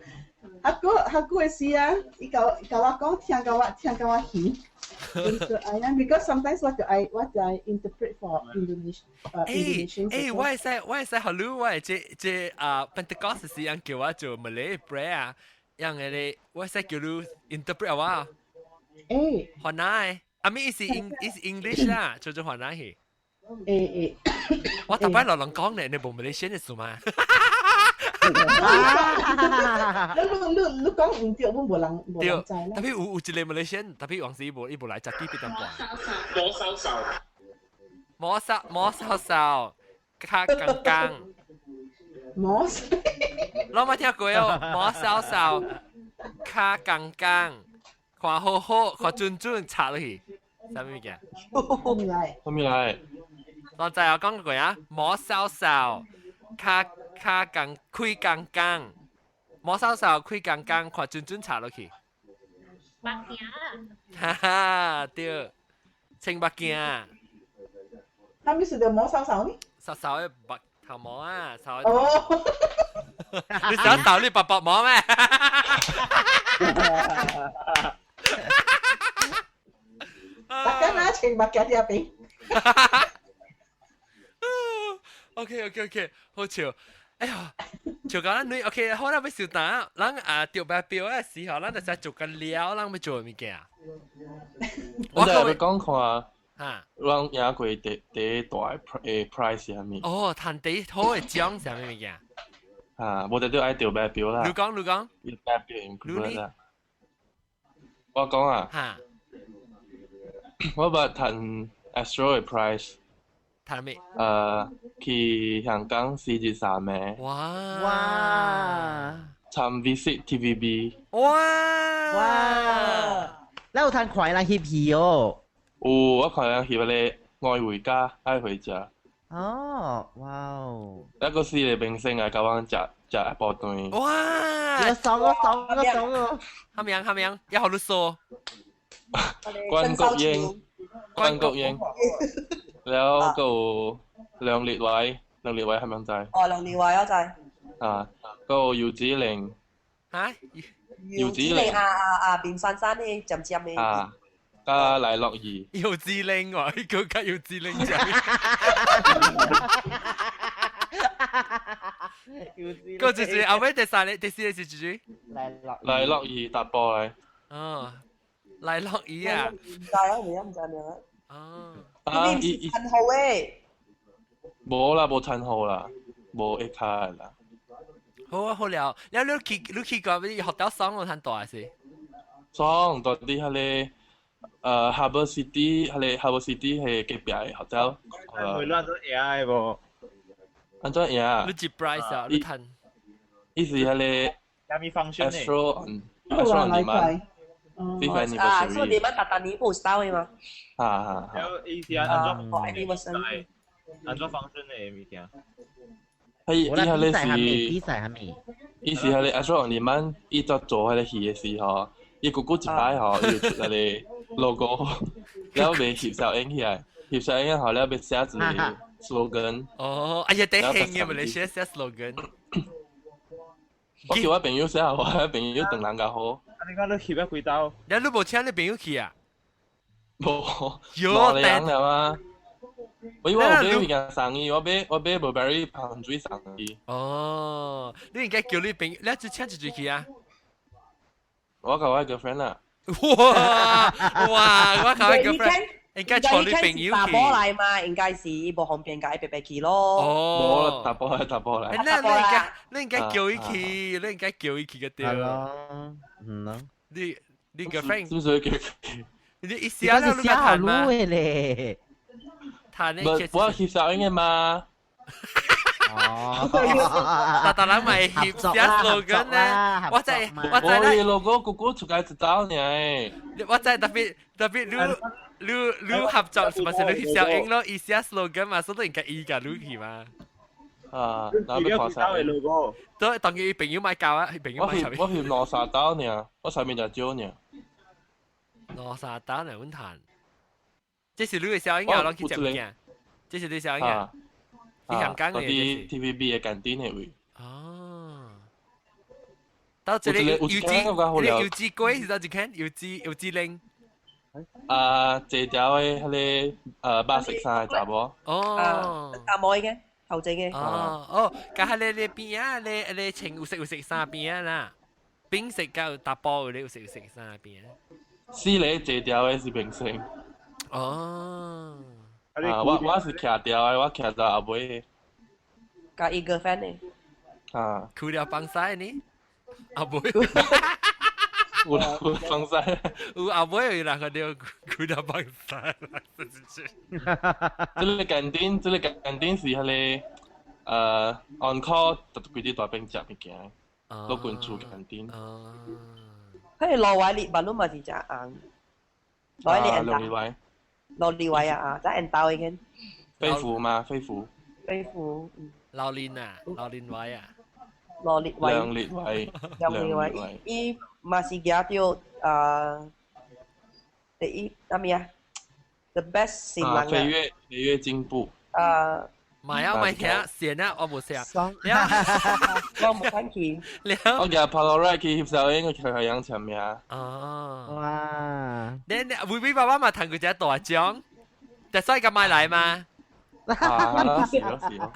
Aku 會時啊，伊共我講，聽甲我耳。Buntut ayam because sometimes 我就愛 interpret for Indonesia Indonesian. 誒，我會使學你，我會這啊 Pentecost 時人叫我做 Malay prayer 啊，樣嘅咧，我會使叫你 interpret 我。誒，番仔，啊咪伊是英伊是 English 啦，做番仔去。誒誒，我逐擺落人講咧，你無 Malaysian 的事嘛？你講唔對，阮無人知啦。特別有一個 Malaysian，特別往時伊無來食幾筆淡薄。摸手手，摸手摸手手，較剛剛。摸，攏冇聽過哦，摸掃掃，跤剛剛，看好好，看準準，插落去，啥物物件？啥物來？啥物來？我知我講過啊，摸掃掃，跤跤剛開剛剛，摸掃掃開剛剛，看準準插落去。目鏡啦。哈哈，對，穿目鏡。啥物是叫摸掃掃呢？掃掃的目頭毛啊，掃的。哦。你想掃你白白毛咩？大家拿穿目鏡入邊。 OK OK OK，好笑。哎呀，就講咱女 OK，好啦，欲收單，咱啊著白表的時候，咱就使做個了，咱欲做物件。我就欲講看，哈，咱贏過第第大的 prize 是啥物？哦，趁第好的獎是啥物物件？啊，無就愛著白表啦。你講，你講。白表 include 啦。我講啊。哈。我捌趁 Astro 的 prize。趁咩？去香港43暝。哇！哇！參 visit TVB。哇！哇！你有趁看人翕戲哦？有，我看人翕彼個愛回家，愛回家。哦，哇哦！那個四個明星來共阮食食下晡頓。哇！爽哦爽哦爽哦！蝦米樣蝦米樣？一號你說。關國英，關國英。了閣有梁烈偉，梁烈偉係咪知？哦，梁烈偉我知。啊，閣有姚子玲。嚇？姚子玲啊啊啊！變珊珊的，尖尖的。啊，加黎樂怡。姚子玲喎，佢叫姚子玲仔。個就是後尾第三個、第四個是誰？黎樂怡搭波嚟。哦，黎樂怡啊。唔知啊，唔知名啊。哦。啊！伊伊陳豪誒，無啦，無陳豪啦，無一卡啦。好啊，好了，了你去你去過你學到爽我趁大是？爽，到佇彼個Harbour City，彼個 Harbour City 係隔壁的 hotel。會亂做贏的無？按怎贏？你接 price 啊？你趁？伊是彼個。啥物 function 呢？Astro on Astro on demand。啊，所以你們達達尼不 style 的嘛？啊啊！了伊是按怎？按怎 function 的物件？伊伊彼個是比賽啥物？伊是彼個 Astro on demand，伊在做彼個戲的時候，伊久久一擺吼，伊就出彼個 logo，了欲翕小影起來，翕小影後了欲寫一個 slogan。哦，哎呀，得興嘅咪你寫寫 slogan。我叫我朋友寫，我朋友當人較好。你講你翕咗幾刀？你你無請你朋友去啊？無，有兩人啊！我以為我買物件送伊，我買我買 Burberry 香水送伊。哦，你應該叫你朋友，你只請一隻去啊？我共我 girlfriend 啦。哇哇！我共我 girlfriend 應該帶你朋友去。打波來嘛，應該是無方便共伊白白去咯。哦，無啦，打波來，打波來。你你應該你應該叫伊去，你應該叫伊去個對。係咯，嗯咯。你你 girlfriend 是不是叫佢？你意思啊？你寫好路的咧。談呢？我翕相嘅嘛。哦，達達人咪翕寫 slogan 咧，我知我知啦。logo 個個出街一走呢。我知特別特別你你你合作是咪是你翕相影咯？伊寫 slogan 嘛，所以應該伊共你去嘛。啊，那要看啥 logo？都當佢朋友買教啊，朋友買我翕兩三刀呢，我上面就少呢。兩三刀嚟阮談，這是你的小影啊，攏去食物件。這是你小影啊，去香港的。嗰啲 TVB 嘅近啲嘅位。哦。到這裡油脂，這個油脂粿是到一間油脂油脂奶。啊，這條的彼個白色衫的查某。哦。查某嘅。頭前嘅。哦哦，佮彼个咧邊仔咧咧穿有色有色衫邊仔啦，冰色佮有大波咧有色有色衫邊。四個坐條的是明星。哦。啊，我我是徛條的，我徛到後尾。佮伊 girlfriend 呢？啊。除了放屎呢？後尾。有有放屎。有後尾有人個了，除了放屎啦，真是。這個間頂，這個間頂是彼個 On call 就規啲大兵食物件，陸軍處 canteen。佢羅偉烈嘛，都嘛是食紅。羅偉烈羅立偉。羅立偉啊，在緣投的間。飛虎嘛，飛虎。飛虎。老林啊，老林偉啊。羅立偉。梁烈偉。梁烈偉，伊嘛是舉著啊第一，啥物啊？The best 新人。飛躍飛躍進步。啊。買啊買聽，先啊，我無寫。我無看去。我今日 Polaroid 去翕相，應該佢係樣簽名。哦。哇！你你威威爸爸嘛談過一個大獎，但所以咁買來嘛？啊，是咯是咯。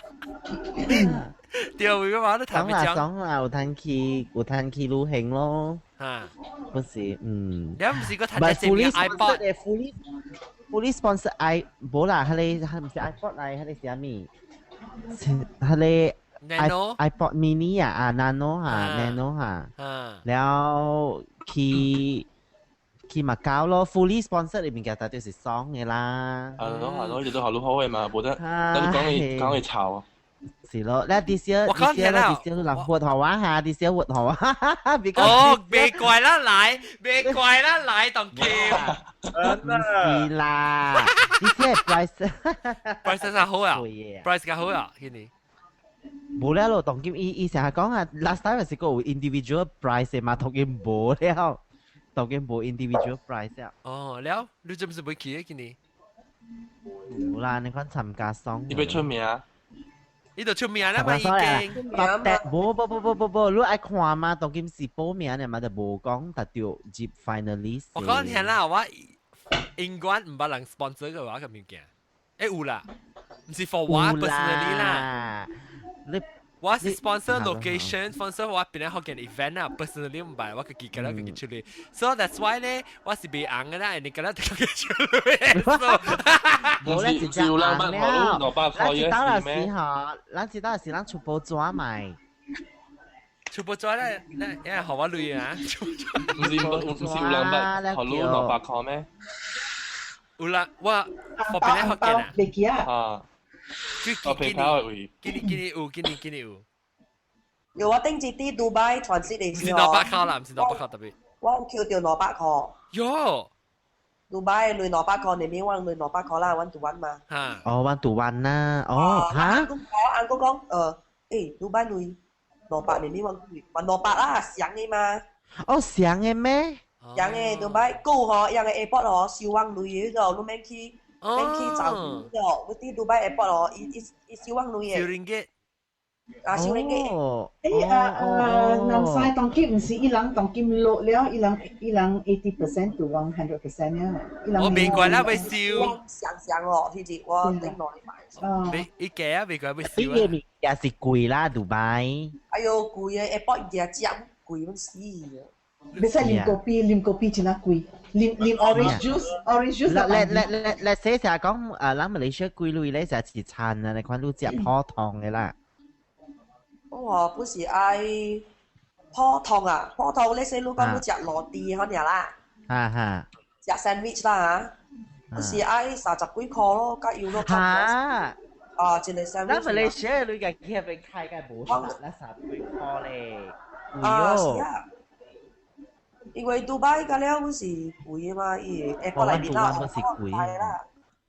對，威威爸爸都談過獎。爽啦，有通去有通去旅行咯。嚇！不是，嗯。你唔是個談隻 iPod？ Fully sponsor i 無啦，彼個毋是 iPod 來，彼個是啥物？彼個 Nano iPod mini 啊，啊 Nano 哈，Nano 哈，了去去馬交咯，fully sponsor 裏面嘅，但就是爽嘅啦。係咯係咯，你都好好嘅嘛，無得，等講你講你吵。是咯，你啲小啲小啲小人活學話下，啲小活學話。哦，別怪啦來，別怪啦來，當叫。唔是啦，啲小 price price 較好啊，price 較好啊，今年。無了咯，當今伊伊成日講啊，last time 是個有 individual price 嘛，當今無了，當今無 individual price 啊。哦，了，你做唔是會去的今年？無啦，你看參加爽。你欲出名？呢度出名啦嘛已經。無無無無無無，你愛看嘛？當今是報名的嘛，就無講達到入 finalist。我講聽啦，我英國毋捌人 sponsor 嘅話個物件，欸有啦，毋是 for 我 personally 啦。你我是 sponsor location，sponsor 我邊個學件 event 啊，personally 毋捌，我家己個人家己出嚟。So that's why 咧，我是袂紅嘅啦，你個人自己出嚟。無咧，直接紅了。咱知道啦是吼，咱知道是咱出報紙賣。出報紙咧，咧，因為學我類啊。毋是毋是有人捌予你200箍咩？有啦，我我邊個學件啊？袂記啊。啊。我 PayPal 的位。今年今年有，今年今年有。有我頂次佇杜拜傳說的時候，毋是200箍啦，毋是200箍特別。我有扣著200箍。喲。杜拜鐳200箍，裡面我鐳200箍啦，阮杜灣嘛。嚇。哦，阮杜灣啦，哦，嚇。阿公講，欸，杜拜鐳200，裡面阮還200啦，上的嘛。哦，上的咩？上的杜拜，夠吼，樣的 airport 吼，收阮鐳的嗰個，你免去。免去找鐳哦，你佇杜拜 airport 哦，伊伊伊收阮鐳的。收 ringgit。啊，收 ringgit。欸啊啊，南西當今毋是伊人當今落了，伊人伊人 80% to 100% 呀。我未怪啦，欲收。我想想哦，彼日我頂兩禮拜。未，伊加啊，未怪欲收。伊個物件是貴啦，杜拜。哎喲，貴的 airport 日食貴欲死。袂使啉咖啡，啉咖啡真仔貴。啉啉 orange juice，orange juice。咧咧咧咧，寫成講啊，咱馬來西亞貴鐳咧，就一餐啊，你看你食普通的啦。我本是愛普通啊，普通你說你講你食羅蒂好爾啦，哈哈，食 sandwich 啦嚇，本是愛30幾箍咯，佮油咯。嚇！啊，一個 sandwich。咱馬來西亞你家去彼邊開個無啦，30幾箍咧。啊，是啊。因為杜拜個了本是貴嘛，伊 airport 內面啦，是貴啦。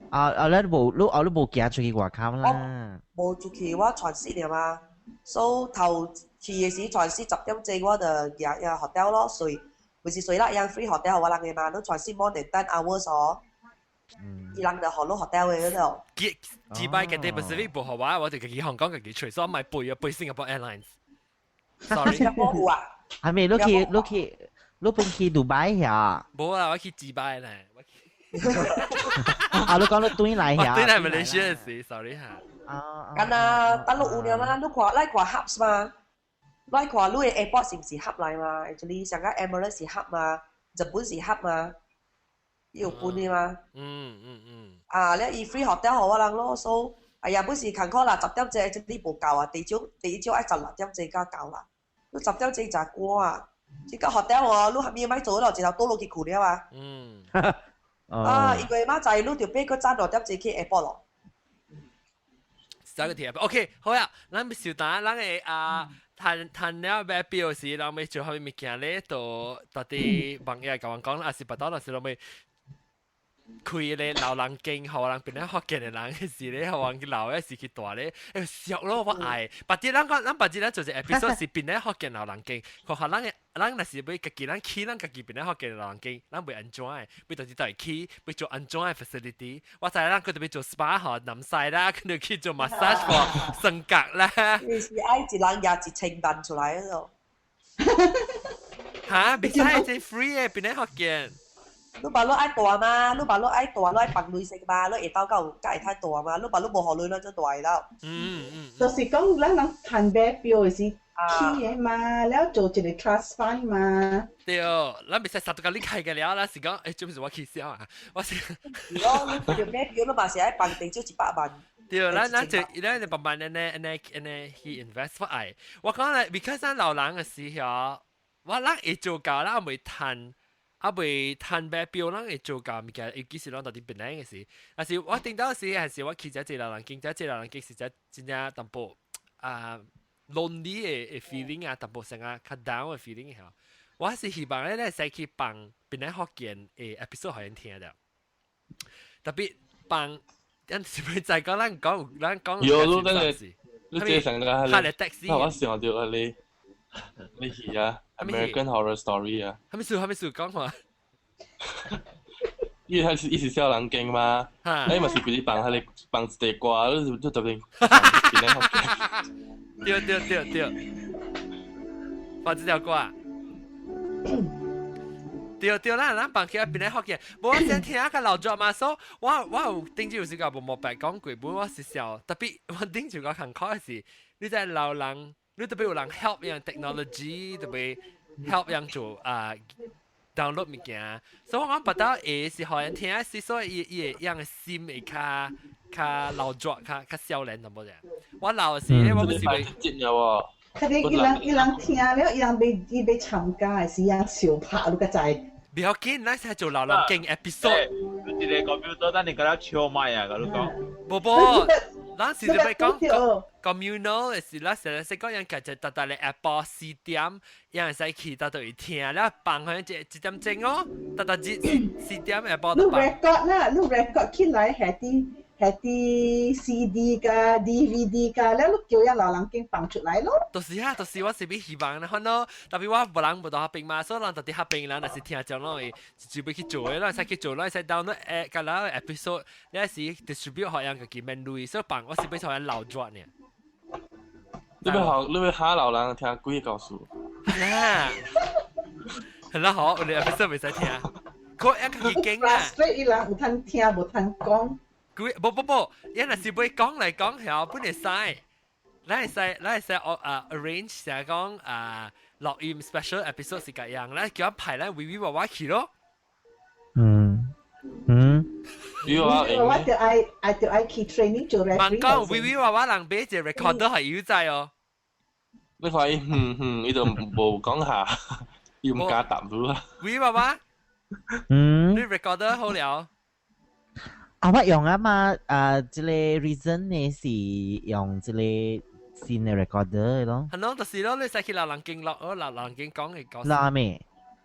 啊啊！你無你哦，你無行出去外口啦？無出去，我全死了嘛。所以頭去的時全死10點鐘，我就行入 hotel 咯，睡，毋是睡啦，伊 free hotel 予我人的嘛，你全死 more than 10 hours 哦。伊人就予你 hotel 的嗰度。幾幾擺嘅 Pacific 無予我，我就家己香港家己揣，所以我買飛啊飛 Singapore Airlines。Sorry。新加坡有啊？係咪你去你去你本去杜拜遐？無啊，我去幾擺咧。啊，你講你轉來遐？我轉來馬來西亞時，sorry 哈。啊。敢若大陸有爾嘛？你看，來看 hubs 嘛？來看你的 airport 是毋是 hub 來嘛？Actually，上個 Emirates 是 hub 嘛？日本是 hub 嘛？伊有分的嘛？嗯嗯嗯。啊，了伊 free hotel 予我人咯，所以哎呀，本是艱苦啦，10點鐘這裡無夠啊，第二朝第一朝愛16點鐘才夠啦。你十點鐘誠趕啊！這個 hotel 哦，你啥物莫做咯，一頭倒落去睏了啊。嗯。啊，因為明仔載你著爬閣早2點鐘去 airport 咯。三個題。OK，好啊，咱小等，咱會啊，談談了買表時，咱欲做啥物物件咧？就到底網頁共阮講，抑是別當，若是咱欲開咧老人間，予人變咧福建的人時咧，予人去老的時去蹛咧，欸俗咯，我愛。別啲咱講，咱別啲咱做一個 episode 是變咧福建老人間，看下咱的咱若是欲家己咱起咱家己變咧福建老人間，咱欲按怎的？欲到底倒去，欲做按怎的 facility？我知咱閣特別做 SPA 吼，南西啦，可能去做 massage 或生角啦。你是愛一人攑1000萬出來咯？哈，袂使這 free 的變咧福建。你把你愛蹛嘛？你把你愛蹛，你愛放鐳食嘛？你下晝到有才會通蹛嘛？你把你無予鐳，咱就蹛了。就是講咱人趁買表的是起的嘛，了做一個 trust fund 嘛。對，咱袂使殺到佮你開個了，咱是講，欸，做咩事我起痟啊？我是。咯，你著買表，你嘛是愛放定少100萬。對，咱咱就咱就慢慢按呢按呢按呢去 invest 我愛。我講咧，because 咱老人的時候，我咱會做到，咱未趁。啊未趁買表，咱會做到物件，尤其是咱到佇檳城的時，但是我頂到時還是我去遮濟老人間，遮濟老人間實在真正淡薄啊 lonely 的 feeling 啊，淡薄成啊較 down 的 feeling 吼。我是希望咧，會使去放檳城福建的 episode 予𪜶聽的，特別放，咱是毋是在講咱講咱講？有，你等下，你這上個係個 taxi，我想到啊你，你去啊？American Horror Story 啊？啥物事？啥物事講話？因為佢是伊是痟人間嘛，你嘛是規日放彼个放一塊歌，你就特別對對對對，放這條歌。對對啦，咱放起來變來福建，無我先聽個老作嘛，所以我我有頂次有時間無無白講過，本我是笑，特別我頂次我艱苦的是，你知老人，你特別有人 help 樣 technology，特別 help 樣做啊 download 物件，所以我講別到會是予人聽，是所以伊伊會樣的心會較較老作，較較少年淡薄仔。我老的時，我不是會。佢哋伊人伊人聽了，伊人欲伊欲參加的時，人笑拍你個知。不要緊，咱是做老人間 episode。你一個 computer 等你佮了笑麥啊，佮你講。無無，咱是欲講 communal 的是，咱實在是講人家就逐逐咧下晡4點，人會使去到度聽，了放好像一一點鐘哦，逐逐日4點下晡。你 record 啦，你 record 起來係啲係啲 CD 加 DVD 加，了你叫一老人間放出來咯。就是啊，就是我是欲希望啦，反正特別我無人無佇彼邊嘛，所以人佇彼邊人若是聽講攏會就欲去做的，咱會使去做，咱會使 download 誒，佮咱 episode，你是 distribute 予人家己免鐳，所以放我是欲予人留住呢。你欲予你欲嚇老人聽鬼故事？啊，很啦好，我哋 episode 袂使聽，佢一家己經啊。所以伊人有通聽，無通講。佢無無無，伊若是欲講來講曉，本會使，咱會使，咱會使哦啊 arrange 成講啊錄音 special episode 是咁樣，咱叫派咱微微娃娃去咯。嗯嗯。我就愛愛就愛去 training 做 referee。問講微微娃娃人買一個 recorder 係有在哦。你看伊哼哼，伊就無講下，伊毋敢答你啦。微娃娃，嗯，你 recorder 好了。啊，我用啊嘛，啊，這個 reason 呢是用這個新的 recorder 咯。係咯，就是咯，你使去老人間錄，我老人間講嘅講。錄咩？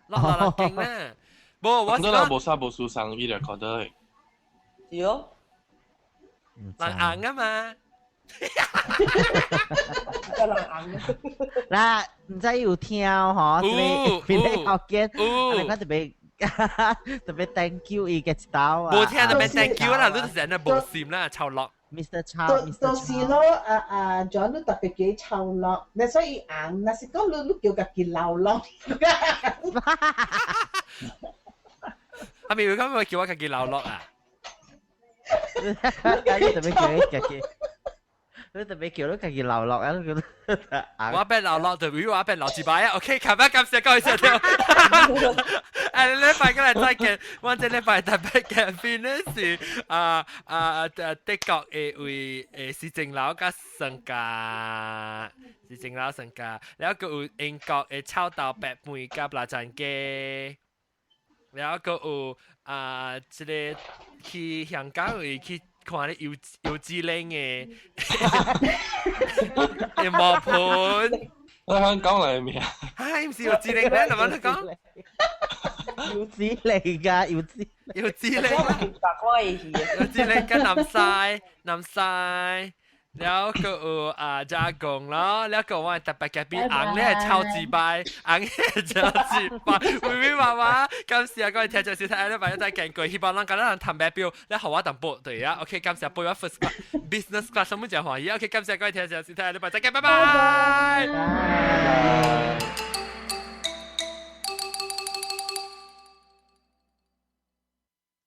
錄老人間啦。無，我是講。無啥無輸送伊 recorder 的。是哦。人紅啊嘛。個人紅。嗱，毋知有聽吼，這個變得好見，你看特別。特別 thank you 伊嘅一道啊！無聽特別 thank you 啦，你就是按呢無心啦，抄落。 Mr. 抄，就是咯，啊啊，John 你特別叫伊抄落，那所以紅，若是講你你叫家己留落。阿咪會咁會叫我家己留落啊？你特別叫伊家己。你特別叫你家己留落啊！我欲留落就我欲留一擺啊！OK，琴日感謝各位收聽。誒，禮拜過來再見。我這禮拜特別嘉賓呢是啊啊德國的位誒市政樓佮商家，市政樓商家，然後閣有英國的臭豆白飯佮臘腸雞，然後閣有啊這個去香港位去。看咧油油脂靚嘅嘅磨盤。你香港嚟咩啊？唉，唔是柚子靚咩？係咪你講？柚子嚟㗎，柚子。柚子靚。柚子靚跟南西，南西。了個有啊加工咯，了個我特別嘅比紅咧係超級拜，紅係超級拜，微微媽媽，感謝各位聽眾收睇，你朋友再見過，希望咱今日人談白表，你予我淡薄對啊，OK，感謝飛我 first class business class 什麼真歡喜，OK，感謝各位聽眾收睇，你朋友再見，拜拜。